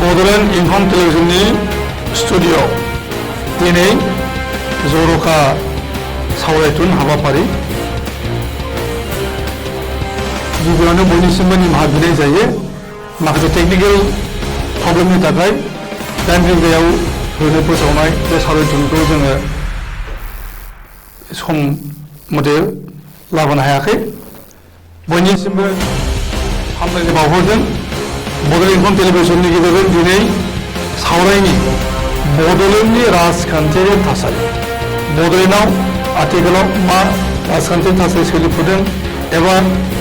Bodoland इंखं टेलिभिजननि studio' दिनै जर'खा सावरायथुन हाबाफारि गिबियावनो बयनिसिमबो निमाहा बिनाय जायो माखासे टेक्निकेल प्रब्लेमनि थाखाय 8 रिंगायाव होनो फोसावनाय बे सावरायथुनखौ जोङो सम मथे लाबोनो हायाखै बयनिसिमबो हामलायनाय बावहरदों बड'लेण्ड इंखं टेलिभिजननि गेजेरजों दिनै सावरायनि बड'लेण्डनि राजखान्थियारि थासारि बड'लेण्डआव आथिखालाव मा राजखान्थियारि थासारि सोलिफुदों एबा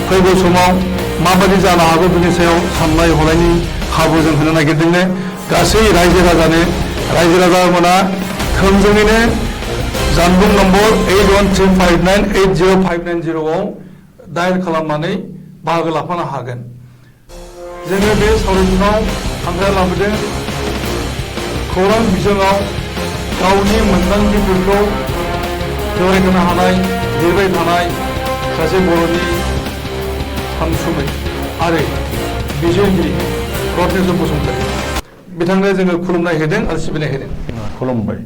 फैगौ समाव माबायदि जानो हागौ बिनि सायाव साननाय हनायनि खाबु जों होनो नागिरदोंनो गासै रायजो राजामोना थोंजोङैनो जानबुं नम्बर 8135980590 आव डायल खालामनानै बाहागो लाफानो हागोन जोङो बे सावरायथुनाव हांख्राय लाबोदों खौरां बिजोङाव गावनि मोनदांथिफोरखौ जरायहोनो हानाय लिरबाय थानाय सासे बर'नि सानसुमै आरो बिजिरगिरि रत्नेस्वर बसुमतारी बिथांनो जोङो खुलुमनाय होदों आरो सिबिनाय होदों खुलुमबाय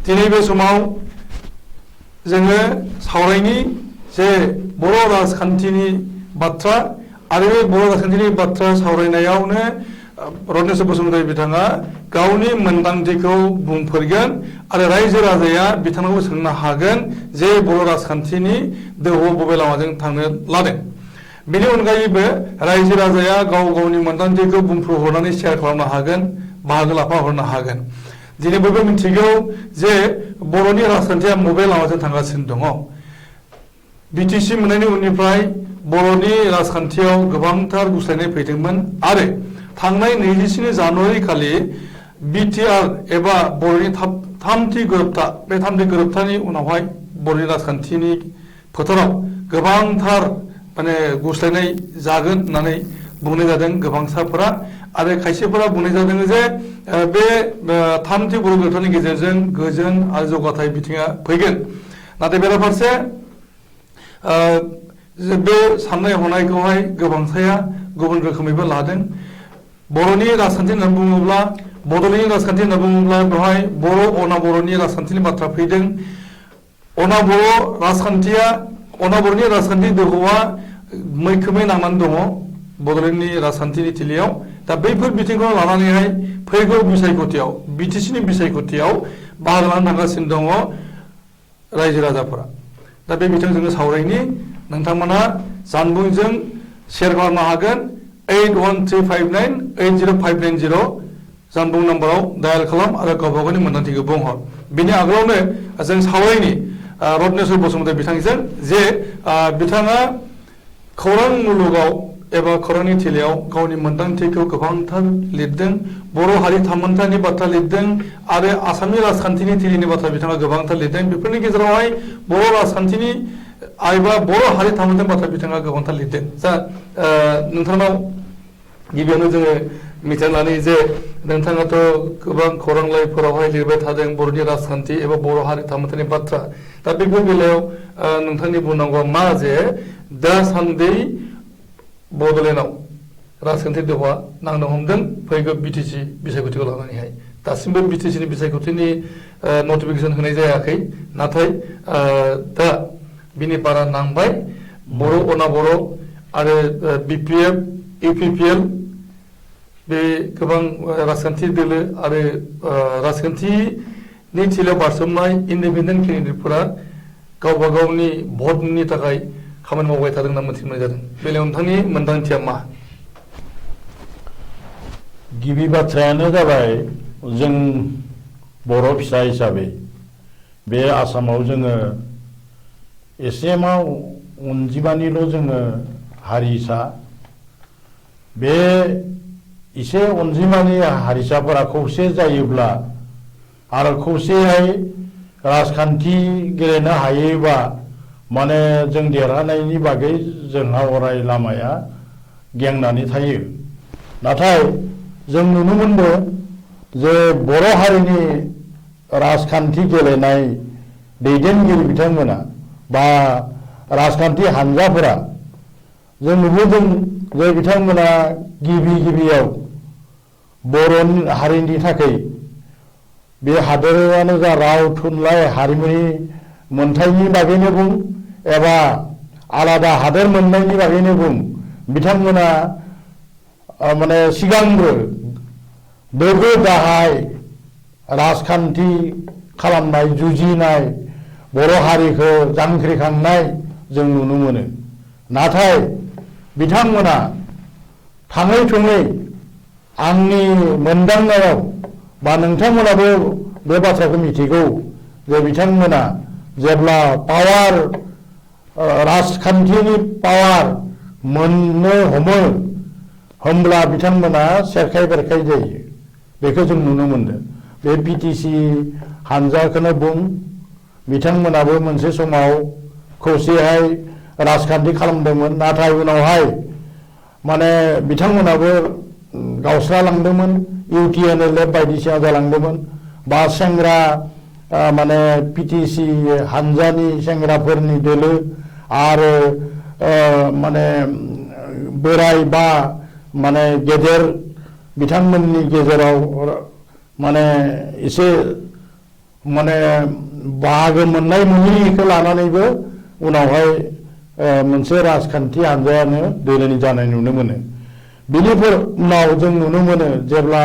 दिनै बे समाव जोङो सावरायनि जे बर' राजखान्थिनि बाथ्रा आरो बे बर' राजखान्थिनि बाथ्रा सावरायनायावनो रत्नेस्वर बसुमतारी बिथाङा गावनि मोनदांथिखौ बुंफोरगोन आरो रायजो राजाया बिथांनावबो सोंनो हागोन जे बर' राजखान्थिनि दोहौआव बबे लामाजों थांनो लादों बेनि अनगायैबो रायजो राजाया गाव गावनि मोनदांथिखौ बुंफ्रुहरनानै शेयार खालामनो हागोन बाहागो लाफाहरनो हागोन दिनै बयबो मिथिगौ जे बर'नि राजखान्थिया बबे लामाजों थांगासिनो दङ बिटिसि मोननायनि उननिफ्राय बर'नि राजखान्थियाव गोबांथार गुस्लायनाय फैदोंमोन आरो थांनाय 24 जानुवारि खालि बिटिआर एबा बर'नि थामथि गोरोबथा बे थामथि गोरोबथानि उनावहाय बर'नि राजखान्थिनि फोथाराव गोबांथार माने गुस्लायनाय जागोन होननानै बुंनाय जादों गोबांसाफोरा आरो खायसेफोरा बुंनाय जादों जे बे थामथि बर' गोरोबथानि गेजेरजों गोजोन आरो जौगाथाय बिथिङा फैगोन नाथाय बेराफारसे बे साननाय हनायखौहाय गोबांसाया गुबुन रोखोमैबो लादों बर'नि राजखान्थि होननानै बुङोब्ला बड'लेण्डनि राजखान्थि होनना बुङोब्ला बेवहाय बर' अना बर'नि राजखान्थिनि बाथ्रा फैदों अना बर'नि राजखान्थि दोहौआ मैखोमै नांनानै दङ बड'लेण्डनि राजखान्थिनि थिलियाव दा बैफोर बिथिंखौ लानानैहाय फैगौ बिसायख'थियाव बिटिसिनि बिसायख'थियाव बाहागो लानो थांगासिनो दङ रायजो राजाफोरा दा बे बिथिंजों सावरायनि नोंथांमोना जानबुंजों शेयार खालामनो हागोन 8135980590 जानबुं नाम्बाराव डायल खालाम आरो गावबा गावनि मोनदांथिखौ बुंहर बेनि आगोलावनो जों सावरायनि रत्नेस्वर बसुमतारी बिथांजों जे बिथाङा खौरां मुलुगाव एबा खौरांनि थिलियाव गावनि मोनदांथिखौ गोबांथार लिरदों बर' हारि थामोन्थानि बाथ्रा लिरदों आरो आसामनि राजखान्थिनि थिलिनि बाथ्रा बिथाङा गोबांथार लिरदों बेफोरनि गेजेरावहाय बर' राजखान्थिनि एबा बर' हारि थामोन्थानि बाथ्रा बिथाङा गोबांथार लिरदों दा नोंथांनाव गिबियावनो जोङो मिथिना लानि जे नोंथाङाथ' गोबां खौरां लाइफोरावहाय लिरबाय थादों बर'नि राजखान्थि एबा बर' हारि थामोन्थानि बाथ्रा दा बेफोर बेलायाव नोंथांनि बुंनांगौआ मा जे दासान्दि बड'लेण्डआव राजखान्थि दोहौआ नांनो हमदों फैगौ बिटिसि बिसायख'थिखौ लानानैहाय दासिमबो बिटिसिनि बिसायख'थिनि नटिफिकेसन होनाय जायाखै नाथाय दा बिनि बारा नांबाय बर' अना बर' आरो बिपिएफ इउपिपिएल बे गोबां राजखान्थि दोलो आरो राजखान्थिनि थिलियाव बारसोमनाय इन्डिपेन्डेन्ट केन्डिडेटफोरा गावबा गावनि भटनि थाखाय खामानि मावबाय थादों होनना मिथिनाय जादों बेलायाव नोंथांनि मोनदांथिया मा गिबि बाथ्रायानो जाबाय जों बर' फिसा हिसाबै बे आसामाव जोङो एसेमाव अनजिमानिल' जोङो हारिसा बे एसे अनजिमानि हारिसाफोरा खौसे जायोब्ला आरो खौसेयै राजखान्थि गेलेनो हायोबा माने जों देरहानायनि बागै जोंहा अराय लामाया गेंनानै थायो नाथाय जों नुनो मोनदों जे बर' हारिनि राजखान्थि गेलेनाय दैदेनगिरि बिथांमोना बा राजखान्थि हानजाफोरा जों नुबोदों जे बिथांमोना गिबियाव बर' हारिनि थाखाय बे हादोरानो जा राव थुनलाइ हारिमुनि मोनथायनि बागैनो बुं एबा आलादा हादोर मोननायनि बागैनो बुं बिथांमोना माने सिगांग्रो दोगो दाहाय राजखान्थि खालामनाय जुजिनाय बर' हारिखौ जांख्रिखांनाय जों नुनो मोनो। नाथाय बिथांमोना थाङै थुङै आंनि मोनदांनायाव बा नोंथांमोनाबो बे बाथ्राखौ मिथिगौ जे बिथांमोना जेब्ला पावार राजखान्थिनि पावार मोननो हमो होमब्ला बिथांमोना सेरखाय बेरखाय जायो। बेखौ जों नुनो मोनदों। बे बिटिसि हानजाखौनो बुं बिथांमोनाबो मोनसे समाव खौसेहाय राजखान्थि खालामदोंमोन नाथाय उनावहाय माने बिथांमोनाबो गावस्रालांदोंमोन UTNLF बायदिसिना जालांदोंमोन बा सेंग्रा माने पिटिसि हानजानि सेंग्राफोरनि दोलो आरो माने बोराय बा माने गेदेर बिथांमोननि गेजेराव माने एसे माने बाहागो मोननाय मोनैखौ लानानैबो उनावहाय मोनसे राजखान्थि हानजायानो दोलोनि जानाय नुनो मोनो। बिनि उनाव जों नुनो मोनो जेब्ला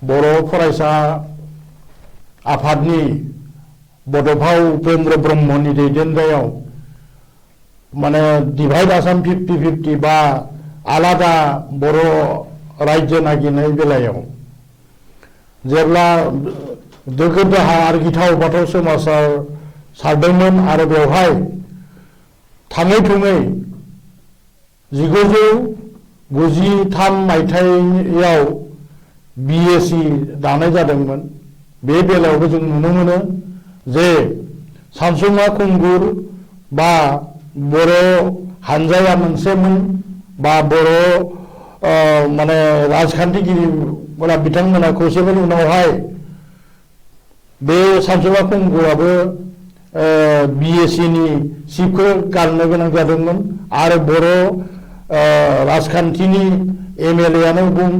बर' फरायसा आफादनि बड'फा उपेन्द्र ब्रह्मनि दैदेननायाव माने डिभाइड आसाम 50-50 बा आलादा बर' रायजो नागिरनाय बेलायाव जेब्ला दोगो दाहा आरो गिथाव बाथाव समाजाव सारदोंमोन आरो बेवहाय थाङै थुङै 1993 मायथाइयाव BSc दानाय जादोंमोन। बे बेलायावबो जों नुनो मोनो जे सानसुमा खुंगुर बा बर' हानजाया मोनसेमोन बा बर' माने राजखान्थिगिरिफोरा बिथांमोना खौसेमोन। उनावहाय बे सानसुमा खुंगुराबो BScनि सिटखौ गारनो गोनां जादोंमोन आरो बर' राजखान्थिनि MLA आनो बुं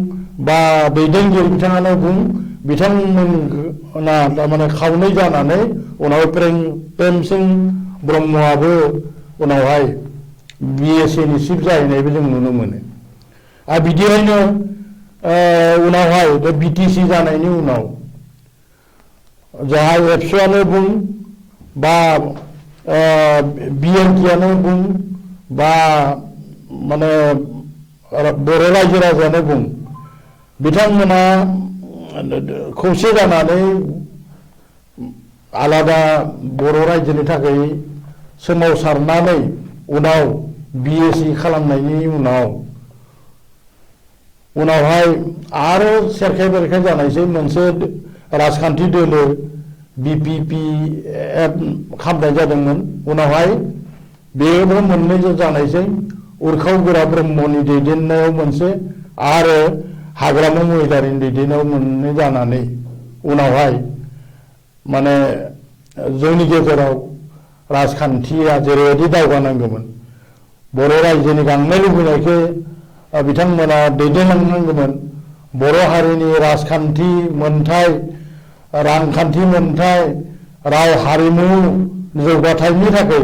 बा दैदेनगिरि बिथाङानो बुं बिथांमोना थारमाने खावनै जानानै उनाव प्रेम सिंह ब्रह्मआबो उनावहाय BScनि चिफ जाहैनायबो जों नुनो मोनो। आरो बिदिहायनो उनावहाय BTC जानायनि उनाव जाहा एबसुआनो बुं बा BNP आनो बुं बा माने बर' रायजो राजायानो बुं बिथांमोना खौसे जानानै आलादा बर' रायजोनि थाखाय सोमावसारनानै उनाव BSc खालामनायनि उनावहाय आरो सेरखाय बेरखाय जानायसै मोनसे राजखान्थि दोलो BPPF खालामनाय जादोंमोन। उनावहाय बेबो मोननै जानायसै उरखाव गोरा ब्रह्मनि दैदेननायाव मोनसे आरो हाग्रामा महिलारिनि दैदेननायाव मोननै जानानै उनावहाय माने जोंनि गेजेराव राजखान्थिया जेरैबायदि दावगानांगौमोन बर' रायजोनि गांनाय लुबैनायखौ बिथांमोना दैदेनलांनांगौमोन। बर' हारिनि राजखान्थि मोनथाय रांखान्थि मोनथाय राव हारिमु जौगाथायनि थाखाय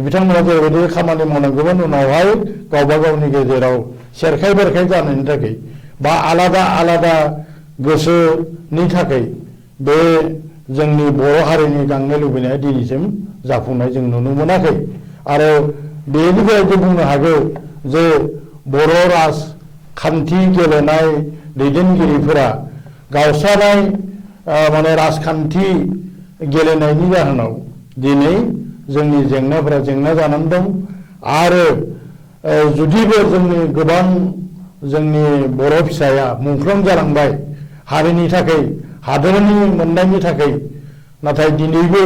बिथांमोना जेरैबायदि खामानि मावनांगौमोन उनावहाय गावबा गावनि गेजेराव सेरखाय बेरखाय जानायनि थाखाय बा आलादा आलादा गोसोनि थाखाय बे जोंनि बर' हारिनि गांनाय लुबैनाया दिनैसिम जाफुंनाय जों नुनो मोनाखै। आरो बेनिफ्राय जों बुंनो हागौ जे बर' राजखान्थि गेलेनाय दैदेनगिरिफोरा गावस्रानाय माने राजखान्थि गेलेनायनि जाहोनाव दिनै जोंनि जेंनाफोरा जेंना जानानै दं। आरो जुदिबो जोंनि गोबां जोंनि बर' फिसाया मुंख्लं जालांबाय हारिनि थाखाय हादोरनि मोननायनि थाखाय नाथाय दिनैबो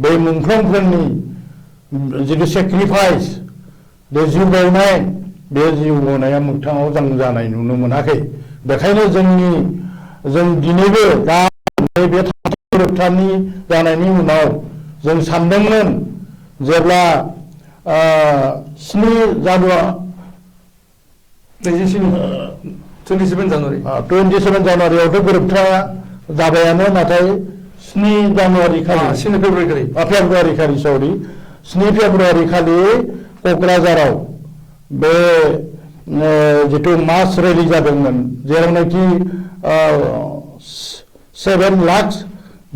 बे मुंख्लंफोरनि जिथु सेक्रिफाइस बे जिउ बावनाय बे जिउ बावनाया मोगथाङाव जों जानाय नुनो मोनाखै। बेखायनो जों दिनैबो दा बे गोरोबथानि जानायनि उनाव जों सानदोंमोन जेब्ला 7 जानुवारि 27 जानुवारि 27 जानुवारियावथ' गोरोबथा जाबायानो नाथाय 7 जानुवारि खालि 7 फेब्रुवारि खालि फेब्रुवारि खालि सरि 7 फेब्रुवारि खालि क'क्राझाराव बे जिथु मास रेलि जादोंमोन जेरावनाखि 7 लाख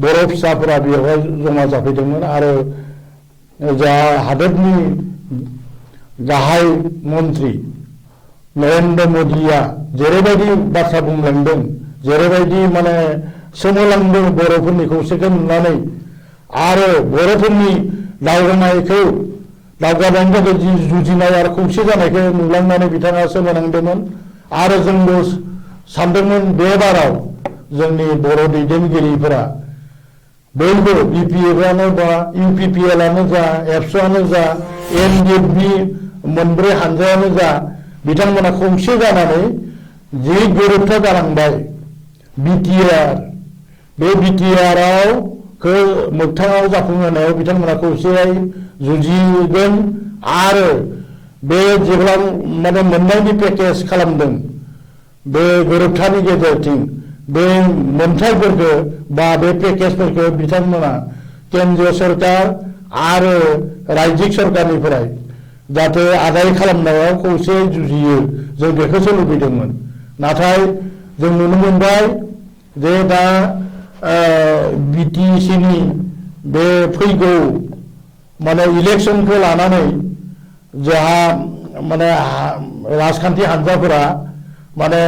बर' फिसाफोरा बेवहाय जमा जाफैदोंमोन आरो जा हादोरनि गाहाय मन्त्रि नरेन्द्र मोदीया जेरैबायदि बाथ्रा बुंलांदों जेरैबायदि माने सोमोलांदों बर'फोरनि खौसेखौ नुनानै आरो बर'फोरनि दावगानायखौ दावगानायनि थाखाय जि जुजिनाय आरो खौसे जानायखौ नुलांनानै बिथाङा सोमोनांदोंमोन आरो जोंबो सानदोंमोन बे बाराव जोंनि बर' दैदेनगिरिफोरा बयबो बिपिएफआनो बा इउपिपिएलआनो जा एबसुआनो जा एनडिएफबि मोनब्रै हानजायानो जा बिथांमोना खौसे जानानै जि गोरोबथा जालांबाय बिटिआर बे बिटिआरआव मोगथाङाव जाफुंहोनायाव बिथांमोना खौसेयै जुजिगोन आरो बे जेब्ला माने मोननायनि पेकेज खालामदों बे गोरोबथानि गेजेरजों बे मोनथायफोरखौ बा बे पेकेजफोरखौ बिथांमोना केन्द्रीय सरकार आरो रायजिक सरकारनिफ्राय जाहाथे आदाय खालामनायाव खौसे जुजियो जों बेखौसो लुबैदोंमोन नाथाय जों नुनो मोनबाय जे दा बिटिसिनि बे फैगौ माने इलेक्शनखौ लानानै जोंहा माने राजखान्थि हान्जाफोरा माने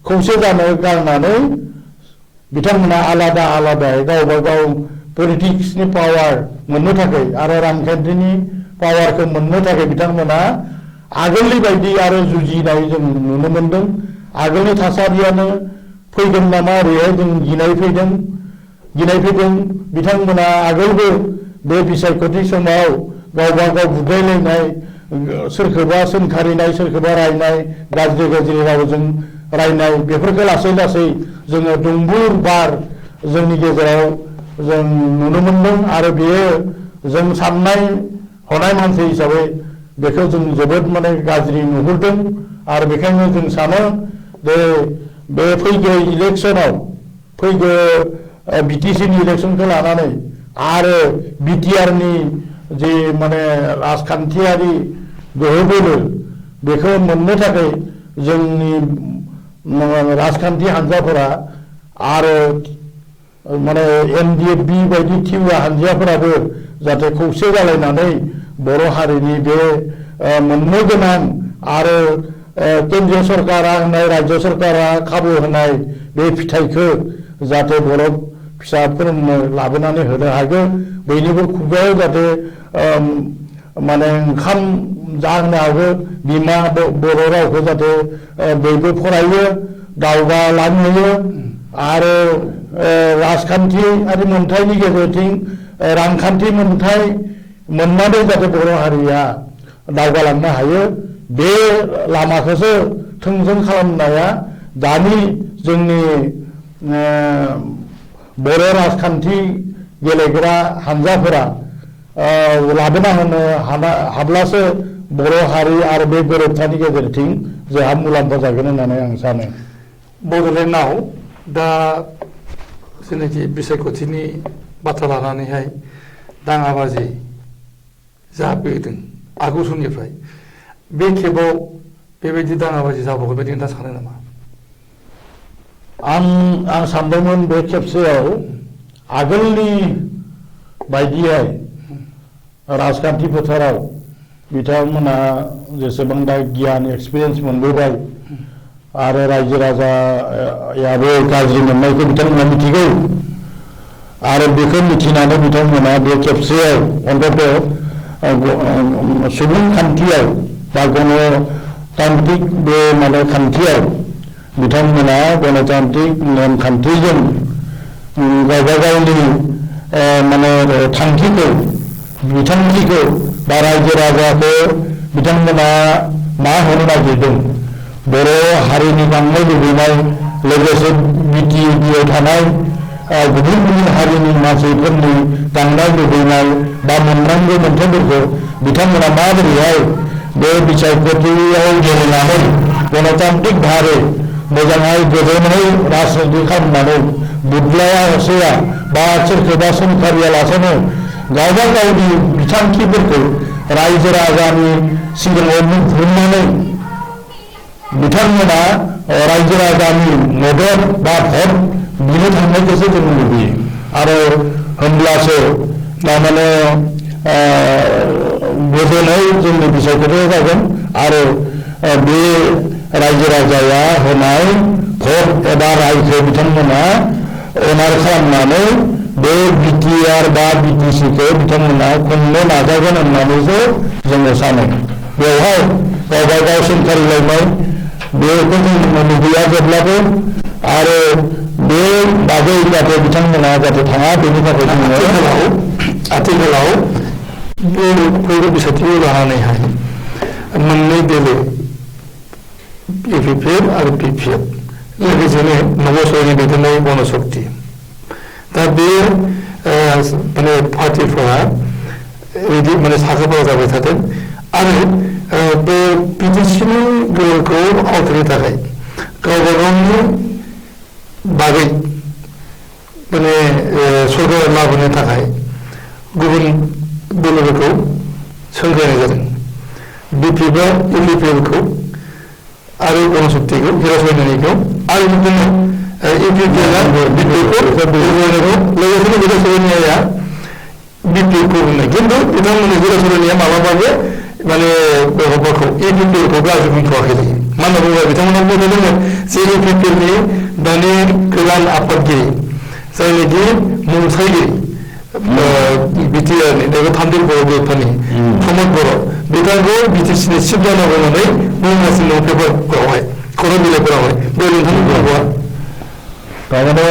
खौसे जानो गारनानै बिथांमोना आलादा आलादायै गावबा गाव पलिटिक्सनि पावार मोननो थाखाय आरो राजखान्थिनि पावारखौ मोननो थाखाय बिथांमोना आगोलनि बायदि आरो जुजिनाय जों नुनो मोनदों आगोलनि थासारियानो फैगोन नामा ओरैहाय जों गिनाय फैदों बिथांमोना आगोलबो बे बिसायख'थि समाव गावबा गाव बुलायलायनाय सोरखौबा सोंखारिनाय सोरखौबा रायनाय गाज्रि रावजों रायनाय बेफोरखौ लासै लासै जोङो दुंबुर बार जोंनि गेजेराव जों नुनो मोनदों आरो बेयो जों साननाय हनाय मानसि हिसाबै बेखौ जों जोबोद माने गाज्रि नुहुरदों आरो बेखायनो जों सानो बे फैगौ इलेक्शनाव फैगौ बिटिसिनि इलेक्शनखौ लानानै आरो बिटिआरनि जे माने राजखान्थियारि गोहो बोलो बेखौ मोननो थाखाय जोंनि राजखान्थि हान्जाफोरा आरो माने एनडिएफबि बायदि थिवा हान्जाफोराबो जाहाथे खौसे जालायनानै बर' हारिनि बे मोननो गोनां आरो केन्द्रीय सरकारा होनाय राज्य सरकारा खाबु होनाय बे फिथाइखौ जाहाथे बर' फिसाफोरनो लाबोनानै होनो हागोन बयनिबो खुगायाव जाहाथे माने ओंखाम जाहोनो हागोन बिमा बर' रावखौ जाहाथे बयबो फरायो दावगालांहोयो आरो राजखान्थियारि मोनथायनि गेजेरजों रांखान्थि मोनथाय मोननानै जाहाथे बर' हारिया दावगालांनो हायो बे लामाखौसो थोंजों खालामनाया दानि जोंनि बर' राजखान्थि गेलेग्रा हान्जाफोरा लाबोना होनो हाब्लासो बर' हारि आरो बे गोरोबथानि गेजेरजों जोंहा मुलाम्फा जागोन होननानै आं सानो बड'लेण्डआव दा जेनाखि बिसायख'थिनि बाथ्रा लानानैहाय दाङाबाजि जाबोदों आगु समनिफ्राय बे खेबाव बेबायदि दाङाबाजि जाबावगोन बायदि नोंथाङा सानो नामा आं सानदोंमोन बे खेबसेयाव आगोलनि बायदियै राजखान्थि फोथाराव बिथांमोना जेसेबां दा गियान एक्सपिरियेन्स मोनबोबाय आरो रायजो राजायाबो गाज्रि मोननायखौ बिथांमोना मिथिगौ आरो बेखौ मिथिनानै बिथांमोना बे खेबसेयाव अन्तत' सुबुंखान्थियाव बा गणतान्त्रिक बे माने खान्थियाव बिथांमोना गणतान्त्रिक नेमखान्थिजों गावबा गावनि माने थांखिखौ बिथांखिखौ बा रायजो राजाखौ बिथांमोना मा होनो नागिरदों बर' हारिनि गांनाय लुबैनाय लोगोसे बिटिएडिआव थानाय गुबुन गुबुन हारिनि मानसिफोरनि गांनाय लुबैनाय बा मोननांगौ मोन्थायफोरखौ बिथांमोना माबोरैहाय बे बिसायख'थियाव गेलेनानै गणतान्त्रिक भाबै मोजाङै गोजोनै राजनिति खालामनानै बुदलाया हसेया बा सोरखौबा सोंखारियालासेनो गावबा गावनि बिथांखिफोरखौ रायजो राजानि सिगाङाव बुंफुंनानै बिथांमोना रायजो राजानि मदद बा भट बिनो थांनायखौसो जों लुबैयो आरो होमब्लासो थारमाने गोजोनै जोंनि बिसायख'थिया जागोन आरो बे रायजो राजाया होनाय भट एबा रायखौ बिथांमोना अनार खालामनानै बे बिटिआर बा बिटिसिखौ बिथांमोना खुंनो नाजागोन होननानैसो जोङो सानो बेवहाय गावबा गाव सोंखारिलायनाय बेखौ जों लुबैया जेब्लाबो आरो बे बागै जाहाथे बिथांमोना जाहाथे थाङा बेनि थाखाय जोङो आथिखालाव बे फैगौ बिसायख'थिखौ लानानैहाय मोननै दोलो इपिपिएफ आरो बिपिएफ लोगोसेनो नबसरनि दैदेननाय गणशक्ति दा बे माने पार्टिफोरा बिदि माने साखाफोरा जाबाय थादों आरो बे बिटिसिनि गोहोखौ आवथायनो थाखाय गावबा गावनि बागै माने सरकार लाबोनो थाखाय गुबुन दोलोफोरखौ सोंखारिनाय जादों बिपिएफआ इपिपिएलखौ आरो गणशक्तिखौ हिरासयनायखौ आरो बिदिनो इपिपिएलआ बिपिएफखौ लोगोसेनो हिरासयनाया बिपिएफखौ बुंनाय खिन्थु बिथांमोननि हिरासयनाया माब्लाबाबो माने माबाखौ इपिपिएलखौ गाज्रि बुंथ'वाखै जायो मानो होनना बुङोब्ला बिथांमोना बुंदोंमोन जे इपिपिएलनि दानि गोदान आफादगिरि जायनाखि मुंसाइगिरि बिटिआरनि नैबे थामदिन बर' ग्रुपफोरनि प्रमद बर' बिथांखौ बिटिसिनि चिफ जानांगौ होननानै बुंगासिनो दं पेपारफोरावहाय खौरां बिलाइफोरावहाय बे नोंथांनि बुंनांगौआ थारमाने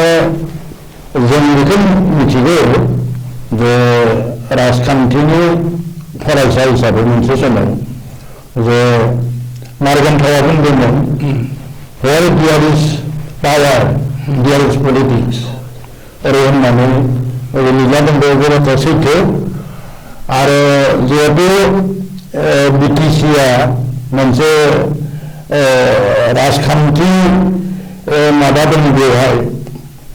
जों बेखौ मिथिगौ जे राजखान्थिनि फरायसा हिसाबै मोनसे समाव जे मार्गान्थाया बुंदोंमोन where there is power there is politics ओरै होननानै लिरलांदों बे बाथ्राया सैथो आरो जिहेतु बिटिसिआ मोनसे राजखान्थि माबा दङ बेवहाय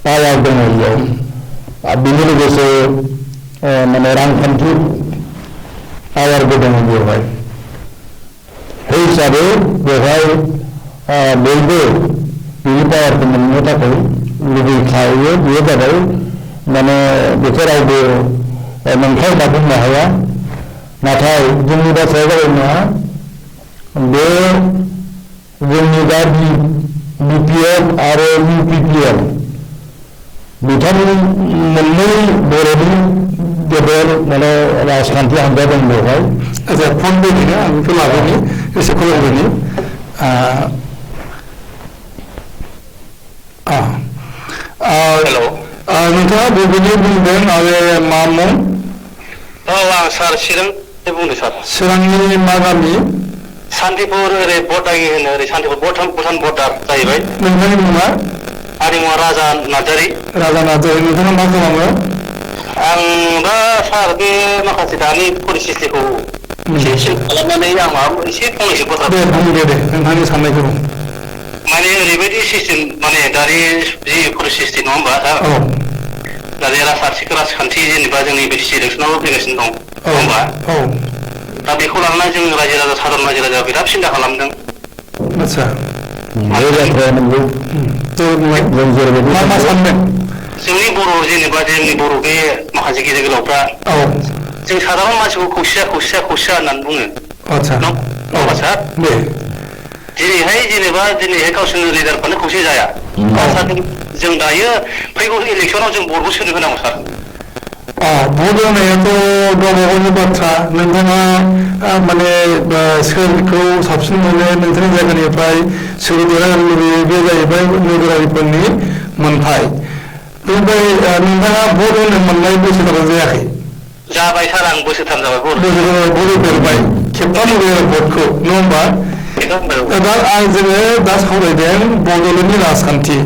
पावार दङ बेयाव बेनि लोगोसे माने रांखान्थि पावारबो दङ बेवहाय बे हिसाबै बेवहाय बयबो बिनि पावारखौ मोननो थाखाय लुबैखायो बेयो जाबाय माने बेखौ रावबो नंखाय होनना बुंनो हाया नाथाय जोंनि बाथ्राया जाबाय नङा बे जोंनि दा बिपिएफ आरो इउपिपिएल बिथांनि मोननै बर'नि गेदेर माने राजखान्थि हान्जा दं बेवहाय आচ্ছা फन फैदों आं बेखौ लाबोनि एसे खालामबोनि हेल' नोंथाङा बबेनि बुंदों आरो मा मुं आं सार चिरां बुंदों सार चिरांनि मा गामि सान्तिपुर ओरै बटागि होनो ओरै सान्तिपुर भुटान बर्डार जाहैबाय नोंथांनि मुङा हारिमुआ राजा नार्जारि नोंथाङा मा खालामो आं दा सार बे माखासे दानि पलिसिखौ एसे खालामनानै आं माबा एसे फंनैसो बाथ्रा दे नोंथांनि साननायखौ बुं माने ओरैबायदि सिस्टेम माने दानि जि पलिसि नङा होमबा सार दानि राजखान्थि जेनेबा जोंनि बिटिसि इलेक्सनाव फैगासिनो दं नङा होमबा दा बेखौ लानानै जों रायजो राजा साधारन रायजो राजा बिराद सिन्था खालामदों आচ্ছা बे बाथ्राया नंगौ जों जेरैबायदि मा सानदों जोंनि बर' जेनेबा जोंनि बर' बे माखासे गेदेर गोलावफ्रा जों साधारन मानसिखौ खौसेया होननानै बुङो आচ্ছা नङा सार दिनैहाय जेनेबा गावसोरनि लिडारफ्रानो खौसे जाया जों दायो फैगौ इलेक्सनाव जों बयबो सोनो होनांगौ सार भट होनायाथ' गावबा गावनि बाथ्रा नोंथाङा माने सोरखौ साबसिन मोनो नोंथांनि जायगानिफ्राय सोर देरहानो लुबैयो बे जाहैबाय नोगोरारिफोरनि मोनथाय बेनिफ्राय नोंथाङा भट होनो मोननाय बोसोरथाम जायाखै जाबाय सार आं बोसोरथाम जाबाय भट होफेरबाय खेबथाम होबाय भटखौ नङा होमबा दा जोङो दा सावरायदों बड'लेण्डनि राजखान्थि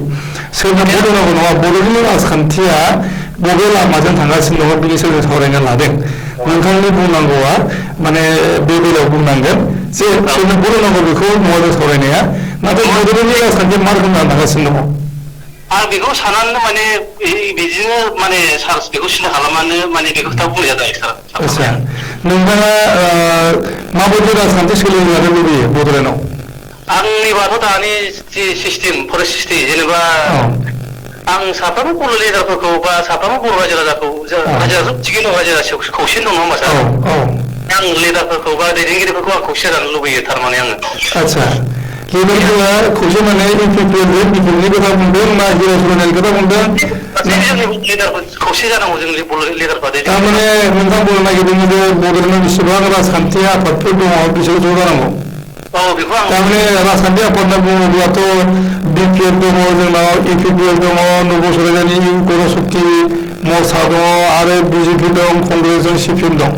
सोरना बड'नांगौ नङा बड'लेण्डनि राजखान्थिया बबे लामाजों थांगासिनो दङ बिनि सोमोन्दै सावरायनो लादों नोंथांनि बुंनांगौआ माने बे बेलायाव बुंनांगोन जे सोरनो बड'नांगौ बेखौ नङा जों सावरायनाया नाथाय बड'लेण्डनि राजखान्थिया मा रोखोम थांगासिनो दङ आं बेखौ साननानै माने बिदिनो माने सार बेखौ सिन्था खालामनानै माने बेखौ खोथा बुंनाय जादों सार नोंथाङा माबायदि राजखान्थि सोलिनो लानो लुबैयो बड'लेण्डआव आंनिबाथ' दानि जि सिस्टेम परिस्थिति जेनेबा आं साफ्रोमबो बर' लिडारफोरखौ बा साफ्रोमबो बर' रायजो राजाखौ रायजो थिगैनो दं रायजो राजा खौसे दं नङा होमबा सार आं लिडारफोरखौ बा दैदेनगिरिफोरखौ आं खौसे जानो लुबैयो थारमाने आङो आदसा लिडारफोरा खौसे माने इउपिपिएलनि खोथा बुंदों ना हिर' सल'नायनि खोथा बुंदों खौसे जानांगौ जों लिडारफोरा थारमाने नोंथां बुंनो नागिरदों जे बड'लेण्डआव बेसेबां राजखान्थि आफादफोर दङ बिसोर ज' जानांगौ थारमाने राजखान्थि आफाद होनना बुङोब्लाथ' बिपिएल दङ जोंनाव इउपिपिएल दङ नब सरायजानि गणशक्ति मर्चा दङ आरो बिजेपि दं कंग्रेस दं सिपिएम दं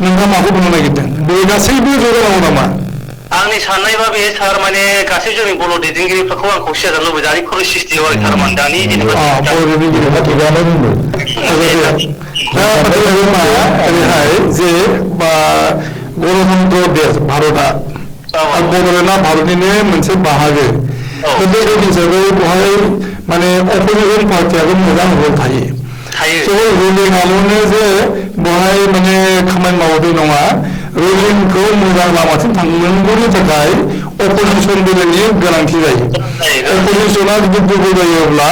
नोंथाङा माखौ बुंनो नागिरदों बे गासैबो ज' जानांगौ नामा आंनि साननायबा बे सार माने गासै जोंनि बर' दैदेनगिरिफोरखौ आं खौसे जानो लुबैयो दानि परिस्थितियाव आरो थारमाने दानि जेनेबा बर' दैदेनगिरिफ्रा थिगानो बुंदों दा ओरैहाय जे गणतन्त्र देश भारतआ बड'लेण्डआ भारतनिनो मोनसे बाहागो बे हिसाबै बेवहाय माने अपोजिसन पार्टियाबो मोजां रल थायो रुलिंआल'नो जे बेवहाय माने खामानि मावदों नङा रुलिंखौ मोजां लामाथिं थांनांगौनि थाखाय अपोजिसन बेलेगनि गोनांथि जायो अपोजिसना जुदि दुरबल जायोब्ला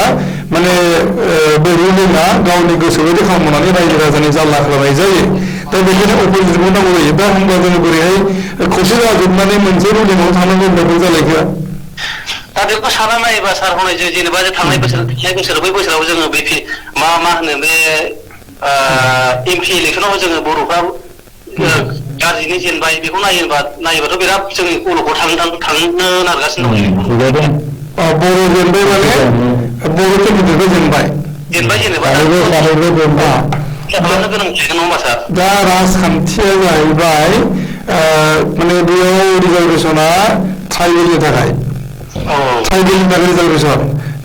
माने बे रुलिंआ गावनि गोसो बायदि खालामनानै रायजो राजानि जारला खालामनाय जायो दा बेखायनो अपोजिसनखौ नांगौ जायो दा होनबा जोङो बोरैहाय खौसे जाजोबनानै मोनसे रुलिंआव थांनांगौ होनबाबो जालायखो दा बेखौ सानना नायोबा सार हनै जेनेबा थांनाय बोसोर बै बोसोराव जोङो बे मा होनो बे एमपि इलेक्सनाव जोङो बर'फ्रा गाज्रिनि जेनबाय बेखौ नायोबाथ' बिराद जोंनि बर'खौ थांनो नारगासिनो दं बर' जेनबाय माने बर' केन्डिडेटखौ जेनबाय जेनेबा खालामनो गोनां जागोन नङा होमबा सार दा राजखान्थिया जाहैबाय माने बेयाव रिजार्भेसना ट्राइबेलनि थाखाय रिजार्भेसन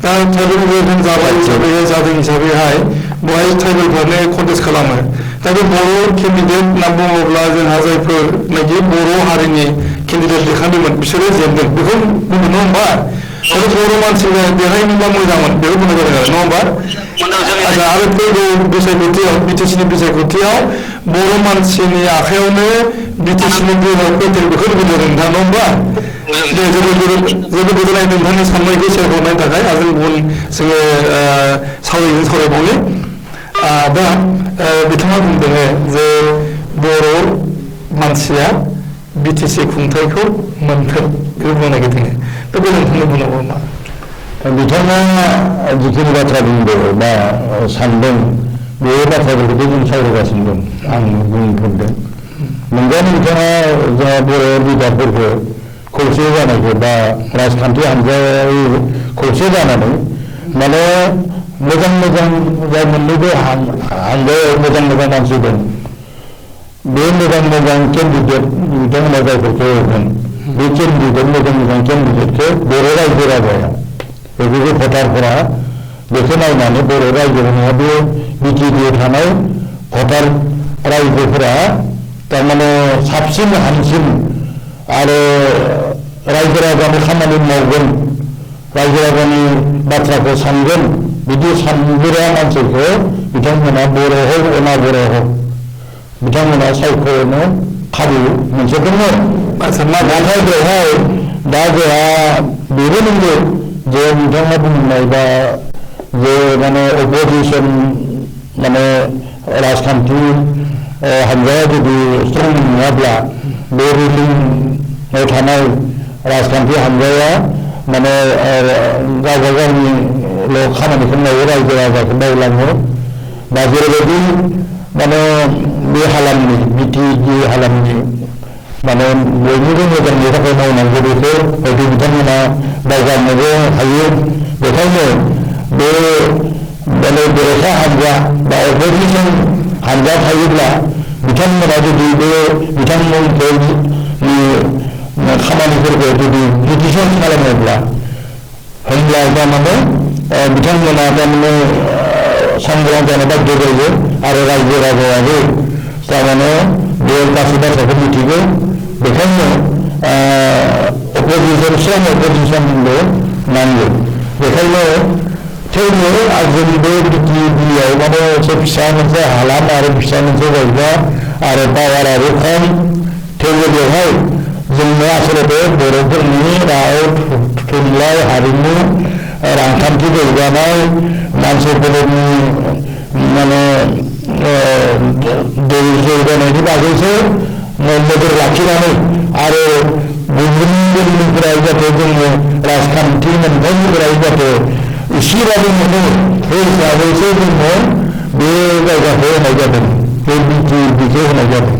दा ट्राइबेल रिजार्भेसन जादों हिसाबैहाय बेवहाय ट्राइबेलफोरनो कन्टेस्ट खालामो दा बे बर' केन्डिडेट होनना बुङोब्ला जोंहा जायफोरनाखि बर' हारिनि केन्डिडेट देखायदोंमोन बिसोरो जेनदों बेखौ बुंदों नङा होमबा आरो बर' मानसि देरहायनोबा मोजांमोन बेखौ बुंनाय जादों आरो नङा होमबा आरो फैगौ बिसायख'थियाव बिटिसिनि बिसायख'थियाव बर' मानसिनि आखायावनो बिटिसिनि गोहोआव फैदों बेखौ बुंदों नोंथां नङा होमबा जोबोद गोजोननाय नोंथांनि साननायखौ सेयार खालामनायनि थाखाय आरो गुबुन जोङो सावरायबावनि दा बिथाङा बुंदों जे बर' मानसिया बिटिसि खुंथायखौ मोन्थों बेखौ बुंनो नागिरदों दा बे नोंथांनि बुंनांगौ मा बिथाङा जिखिनि बाथ्रा बुंदों बा सानदों बे बाथ्राफोरखौथ' जों सावरायगासिनो दं आं बुंदों नंगौ बिथाङा जोंहा बर' लिडारफोरखौ खौसे जानायखौ बा राजखान्थि हान्जायाव खौसे जानानै माने मोजां जाय मोननैबो हान्जायाव मोजां मानसि दं बे मोजां केन्डिडेट बिथांमोना जायफोरखौ होगोन बे केन्डिडेट मोजां केन्डिडेटखौ बर' रायजो राजाया बेफोरखौ भटारफोरा बेखौ नायनानै बर' रायजोफोरा बे बिटिडिआव थानाय भटार रायजोफोरा थारमाने साबसिन हामसिन आरो रायजो राजानि खामानि मावगोन रायजो राजानि बाथ्राखौ सानगोन बिदि सानग्रा मानसिखौ बिथांमोना बर' हक अना बर' हक बिथांमोना सायख'नो खाबु मोनसे दङ नाथाय बेवहाय दा जोंहा बेबो नंगौ जे बिथाङा बुंनाय बा जे माने अपोजिसन माने राजखान्थि हान्जाया जुदि स्ट्रं नङाब्ला बे रुलिंआव थानाय राजखान्थि हान्जाया माने गावबा गावनिल' खामानिखौ मावो रायजो राजाखौ मावलाङो दा जेरैबायदि माने बे हालामनि बिटिएडि हालामनि माने बयनिबो मोजांनि थाखाय मावनांगौ बेखौ हयथ' बिथांमोना दावगानोबो हायो बेखायनो बे माने बेरेखा हान्जा बा अपोजिसन हान्जा थायोब्ला बिथांमोना जुदि बे बिथांमोननि खामानिफोरखौ जुदि क्रिटिसाइज खालामोब्ला अब्ला तारमाने बिथांमोना तारमाने सांग्रां जानो बाध्य जायो आरो रायजो राजायाबो तारमाने बे गासै बाथ्राखौ मिथिगौ बेखायनो अपोजिसनबो नांगौ बेखायनो थेवबो जोंनि बे बिटिआव माने एसे फिसा मोनसे हालाम आरो फिसा मोनसे जायगा आरो पावाराबो खम थेवबो बेवहाय जोंनो आसलते बर'फोरनि राव थुनलाइ हारिमु रांखान्थि जौगानाय मानसिफोरनि माने जौगानायनि बागैसो नोजोर लाखिनानै आरो गुबुननिफ्राय जाहाथे जोङो राजखान्थि मोनथायनिफ्राय जाहाथे इसेबाबो मोनो बे हिसाबैसो जोङो बे जायगाखौ होनाय जादों बे बिटिखौ होनाय जादों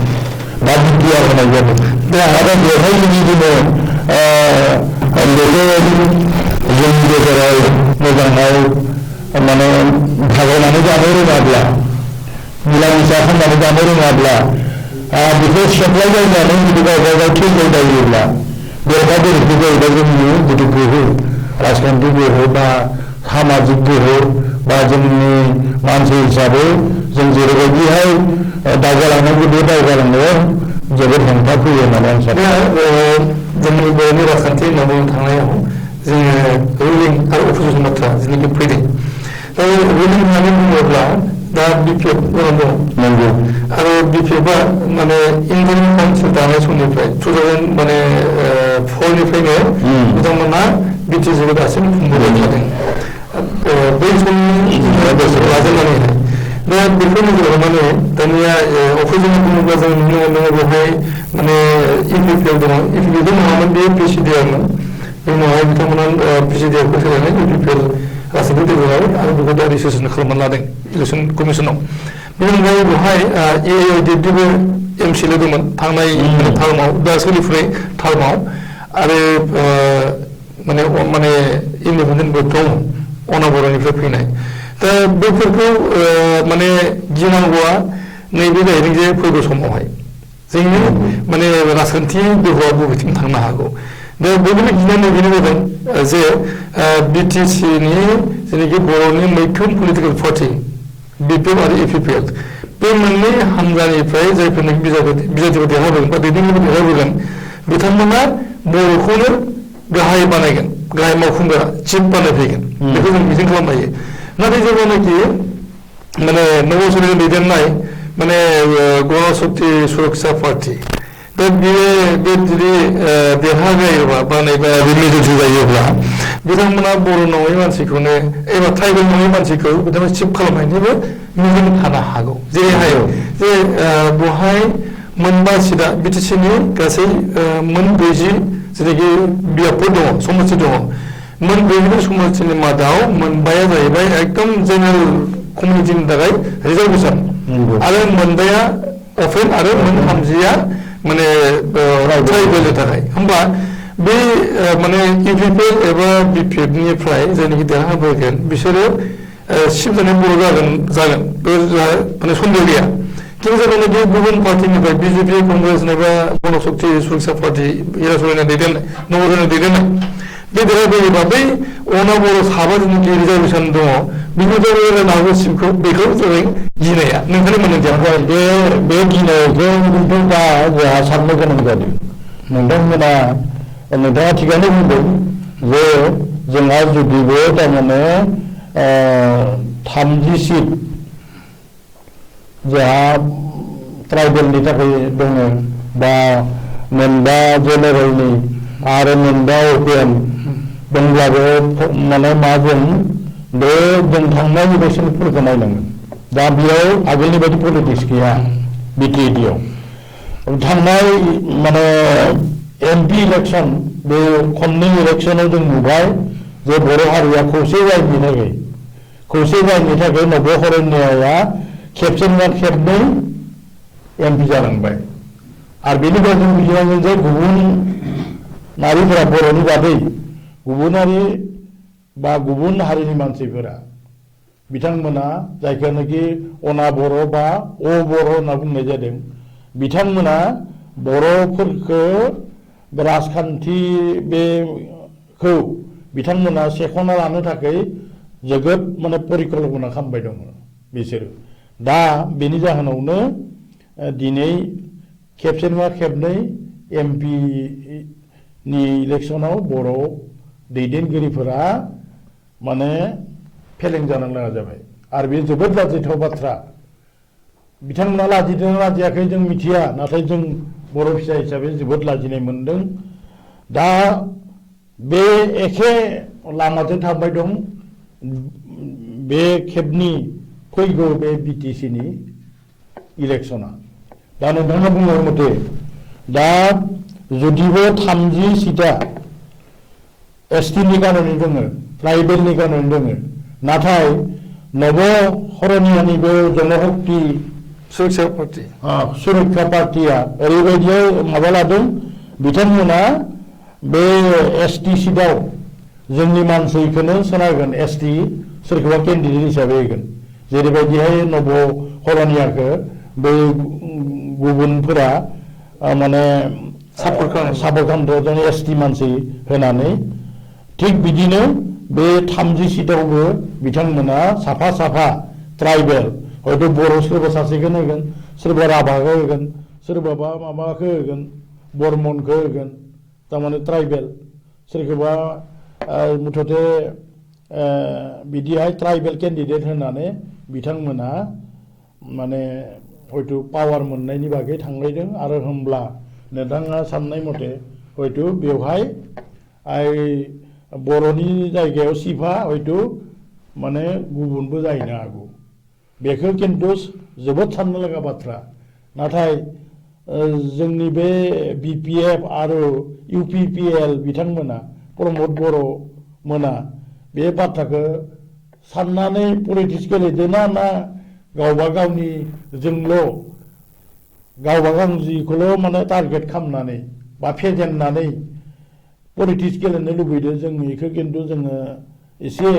बा बिटिआर होनाय जादों दा आरो बेवहाय जुदि जोङो बेखौ जोंनि गेजेराव मोजाङै माने भागायनानै जानो रोङाब्ला मिला मिसा खालामनानै जानो रोङाब्ला बेखौ सेफ्लायलायनानै जुदि गावबा गाव थैलायलायोब्ला बेवहाय बोरैखौ जाहैबाय जोंनि जिथु गोहो राजखान्थि गोहो बा सामाजिक गोहो बा जोंनि मानसि हिसाबै जों जेरैबायदिहाय दावगालांनांगौ बे दावगालांनायाव जोबोद हेंथा फैयो होननानै आं सानो जोंनि बर'नि राजखान्थि होनना बुंनो थांनायाव जोङो रुलिं आरो अपोजिसन बाथ्रा जेनाखि फैदों दा रुलिं होननानै बुङोब्ला दा बिपिएफ दङ नंगौ आरो बिपिएफआ माने इन्डियान काउन्सिल दानाय समनिफ्राय 2004निफ्रायनो बिथांमोना बिटिसिखौ दासिम खुंबोबाय थादों बै समनि लाजेननानैहाय दा बेखौ नोजोर होनानै दानिया अपोजिसन बुङोब्ला जों नुनो मोनदों बेवहाय माने इपिपिएल दङ इपिपिएल नङामोन बे पिसिडिआरमोन बे उनावहाय बिथांमोना पिसिडिआरखौ सोलायनानै इपिपिएल गासैबो देरबोबाय आरो बेखौ दा रेजिस्ट्रेसन खालामनानै लादों इलेक्सन कमिसनाव बेनि अनगायै बेवहाय एआइडिडिबो एमसिएल दंमोन थांनाय टार्माव दा सोलिफुनाय टार्माव आरो माने इन्डिपेन्डेन्टबो दङ अनाबर'निफ्राय फैनाय दा बेफोरखौ माने गिनांगौआ नैबे जाहैदों जे फैगौ समावहाय जोंनि माने राजखान्थि दोहौआ बबेथिं थांनो हागौ दा बयनिबो गिनानै बेनो जादों जे बिटिसिनि जेनाखि बर'नि मैखोम पलिटिकेल पार्टि बिपिएफ आरो इपिपिएल बे मोननै हान्जानिफ्राय जायफोरनाखि बिजाथिफोर देरहाबोगोन बा दैदेनगिरि देरहाबोगोन बिथांमोना बर'खौनो गाहाय बानायगोन गाहाय मावफुंग्रा चिफ बानायफैगोन बेखौ जों मिजिं खालामनो हायो नाथाय जेब्लानाखि माने नब सरकारनि दैदेननाय माने गणशक्ति सुरक्षा पार्टी दा बे जुदि देरहाजायोबा बा नैबा मेजरिटि जायोब्ला बिथांमोना बर' नङै मानसिखौनो एबा ट्राइबेल नङै मानसिखौ बिथांमोना चिफ खालामनायनिबो मिजिं थानो हागौ जेरैहाय जे बहाय मोनबा सिदा बिटिसिनि गासै मोन 40 जेनाखि बियाबफोर दङ समस्ति दङ मोन 40 समस्तिनि मादाव मोनबाया जाहैबाय एकदम जेनेरेल कमिउनिटिनि थाखाय रिजार्भेसन आरो मोनबाया अपेन आरो मोन 30या माने ट्राइबेलनि थाखाय होमबा बे माने इपिपिएल एबा बिपिएफनिफ्राय जायनाखि देरहाबोगोन बिसोरो चिफ जानाय बर' जागोन बे माने सन्देह गैया खिन्थु जेब्लानाखि गुबुन पार्टिनिफ्राय बिजेपि कंग्रेस एबा गणशक्ति सुरक्षा पार्टी इरासरना दैदेननाय नबरना दैदेननाय बे देरहाबोयोबा बै अनाबर' साबा जेनाखि रिजार्भेसन दङ बिनिफ्राय रायज्लायनो हागौ चिफखौ बेखौ जों गिनाया नोंथांनि मोनदांथिया बे गिनायखौ खिन्थु दा जोंहा साननो गोनां जादों नोंथाङा थिगानो बुंदों जे जोंहा जुदिबो थारमाने 30 सिट जोंहा ट्राइबेलनि थाखाय दङ बा मोनबा जेनेरेलनि आरो मोनबा अपेन दंब्लाबो माने मा जों थांनाय इलेक्सनफोरखौ नायनांगोन दा बेयाव आगोलनि बायदि पलिटिक्स गैया बिटिएडिआव थांनाय माने एमपि इलेक्सन बे खननै इलेक्सनाव जों नुबाय जे बर' हारिया खौसे जायनि थाखाय नबहरन्याया खेबसे नङा खेबनै एमपि जालांबाय आरो बेनिफ्राय जों बुजिनांगोन जे गुबुन नारिफोरा बर'नि बादै गुबुनारि बा गुबुन हारिनि मानसिफोरा बिथांमोना जायखौनाखि अनाबर' बा अबर' होनना बुंनाय जादों बिथांमोना बर'फोरखौ राजखान्थि बेखौ बिथांमोना सेखना लानो थाखाय जोबोद माने परिकल्पना खालामबाय दङ बिसोरो दा बेनि जाहोनावनो दिनै खेबसे नङा खेबनै एमपि नि इलेक्शनाव बर' दैदेनगिरिफोरा माने फेलें जानो गोनां जाबाय आरो बे जोबोद लाजिथाव बाथ्रा बिथांमोना लाजिदों लाजियाखै जों मिथिया नाथाय जों बर' फिसा हिसाबै जोबोद लाजिनाय मोनदों दा बे एखे लामाजों थांबाय दं बे खेबनि फैगौ बे बिटिसिनि इलेक्शना दा नोंथाङा बुंनाय मथे दा जुदिबो 30 सीटा एसटिनि कारणे दङ ट्राइबेलनि कारणे दङ नाथाय नव हरनियानिबो जनशक्ति सुरक्षा पार्टिया ओरैबायदियाव माबा लादों बिथांमोना बे एसटि सीटाव जोंनि मानसिखौनो सोनारगोन एसटि सोरखौबा केन्डिडेट हिसाबै होगोन जेरैबायदिहाय नव हरनियाखौ बै गुबुनफोरा माने सापर्ट खालामदों जों एसटि मानसि होनानै थिग बिदिनो बे 30 सीटावबो बिथांमोना साफा साफा ट्राइबेल हयथ' बर' सोरबा सासेखौ होगोन सोरबा राभाखौ होगोन सोरबाबा माबाखौ होगोन बर्मनखौ होगोन थारमाने ट्राइबेल सोरखौबा मुथते बिदिहाय ट्राइबेल केन्डिडेट होनानै बिथांमोना माने हयथ' पावार मोननायनि बागै थांलायदों आरो होमब्ला नोंथाङा साननाय मथे हयथ' बेवहाय बर'नि जायगायाव सिफा हयथ' माने गुबुनबो जाहैनो हागौ बेखौ खिन्थु जोबोद साननो लागा बाथ्रा नाथाय जोंनि बे बिपिएफ आरो इउपिपिएल बिथांमोना प्रमद बर' मोना बे बाथ्राखौ साननानै पलिटिक्स गेलेदोंना ना गावबा गावनि जोंल' गावबा गाव जिखौल' माने टारगेट खालामनानै बा फेजेननानै पलिटिक्स गेलेनो लुबैदों जों बेखौ खिन्थु जोङो एसे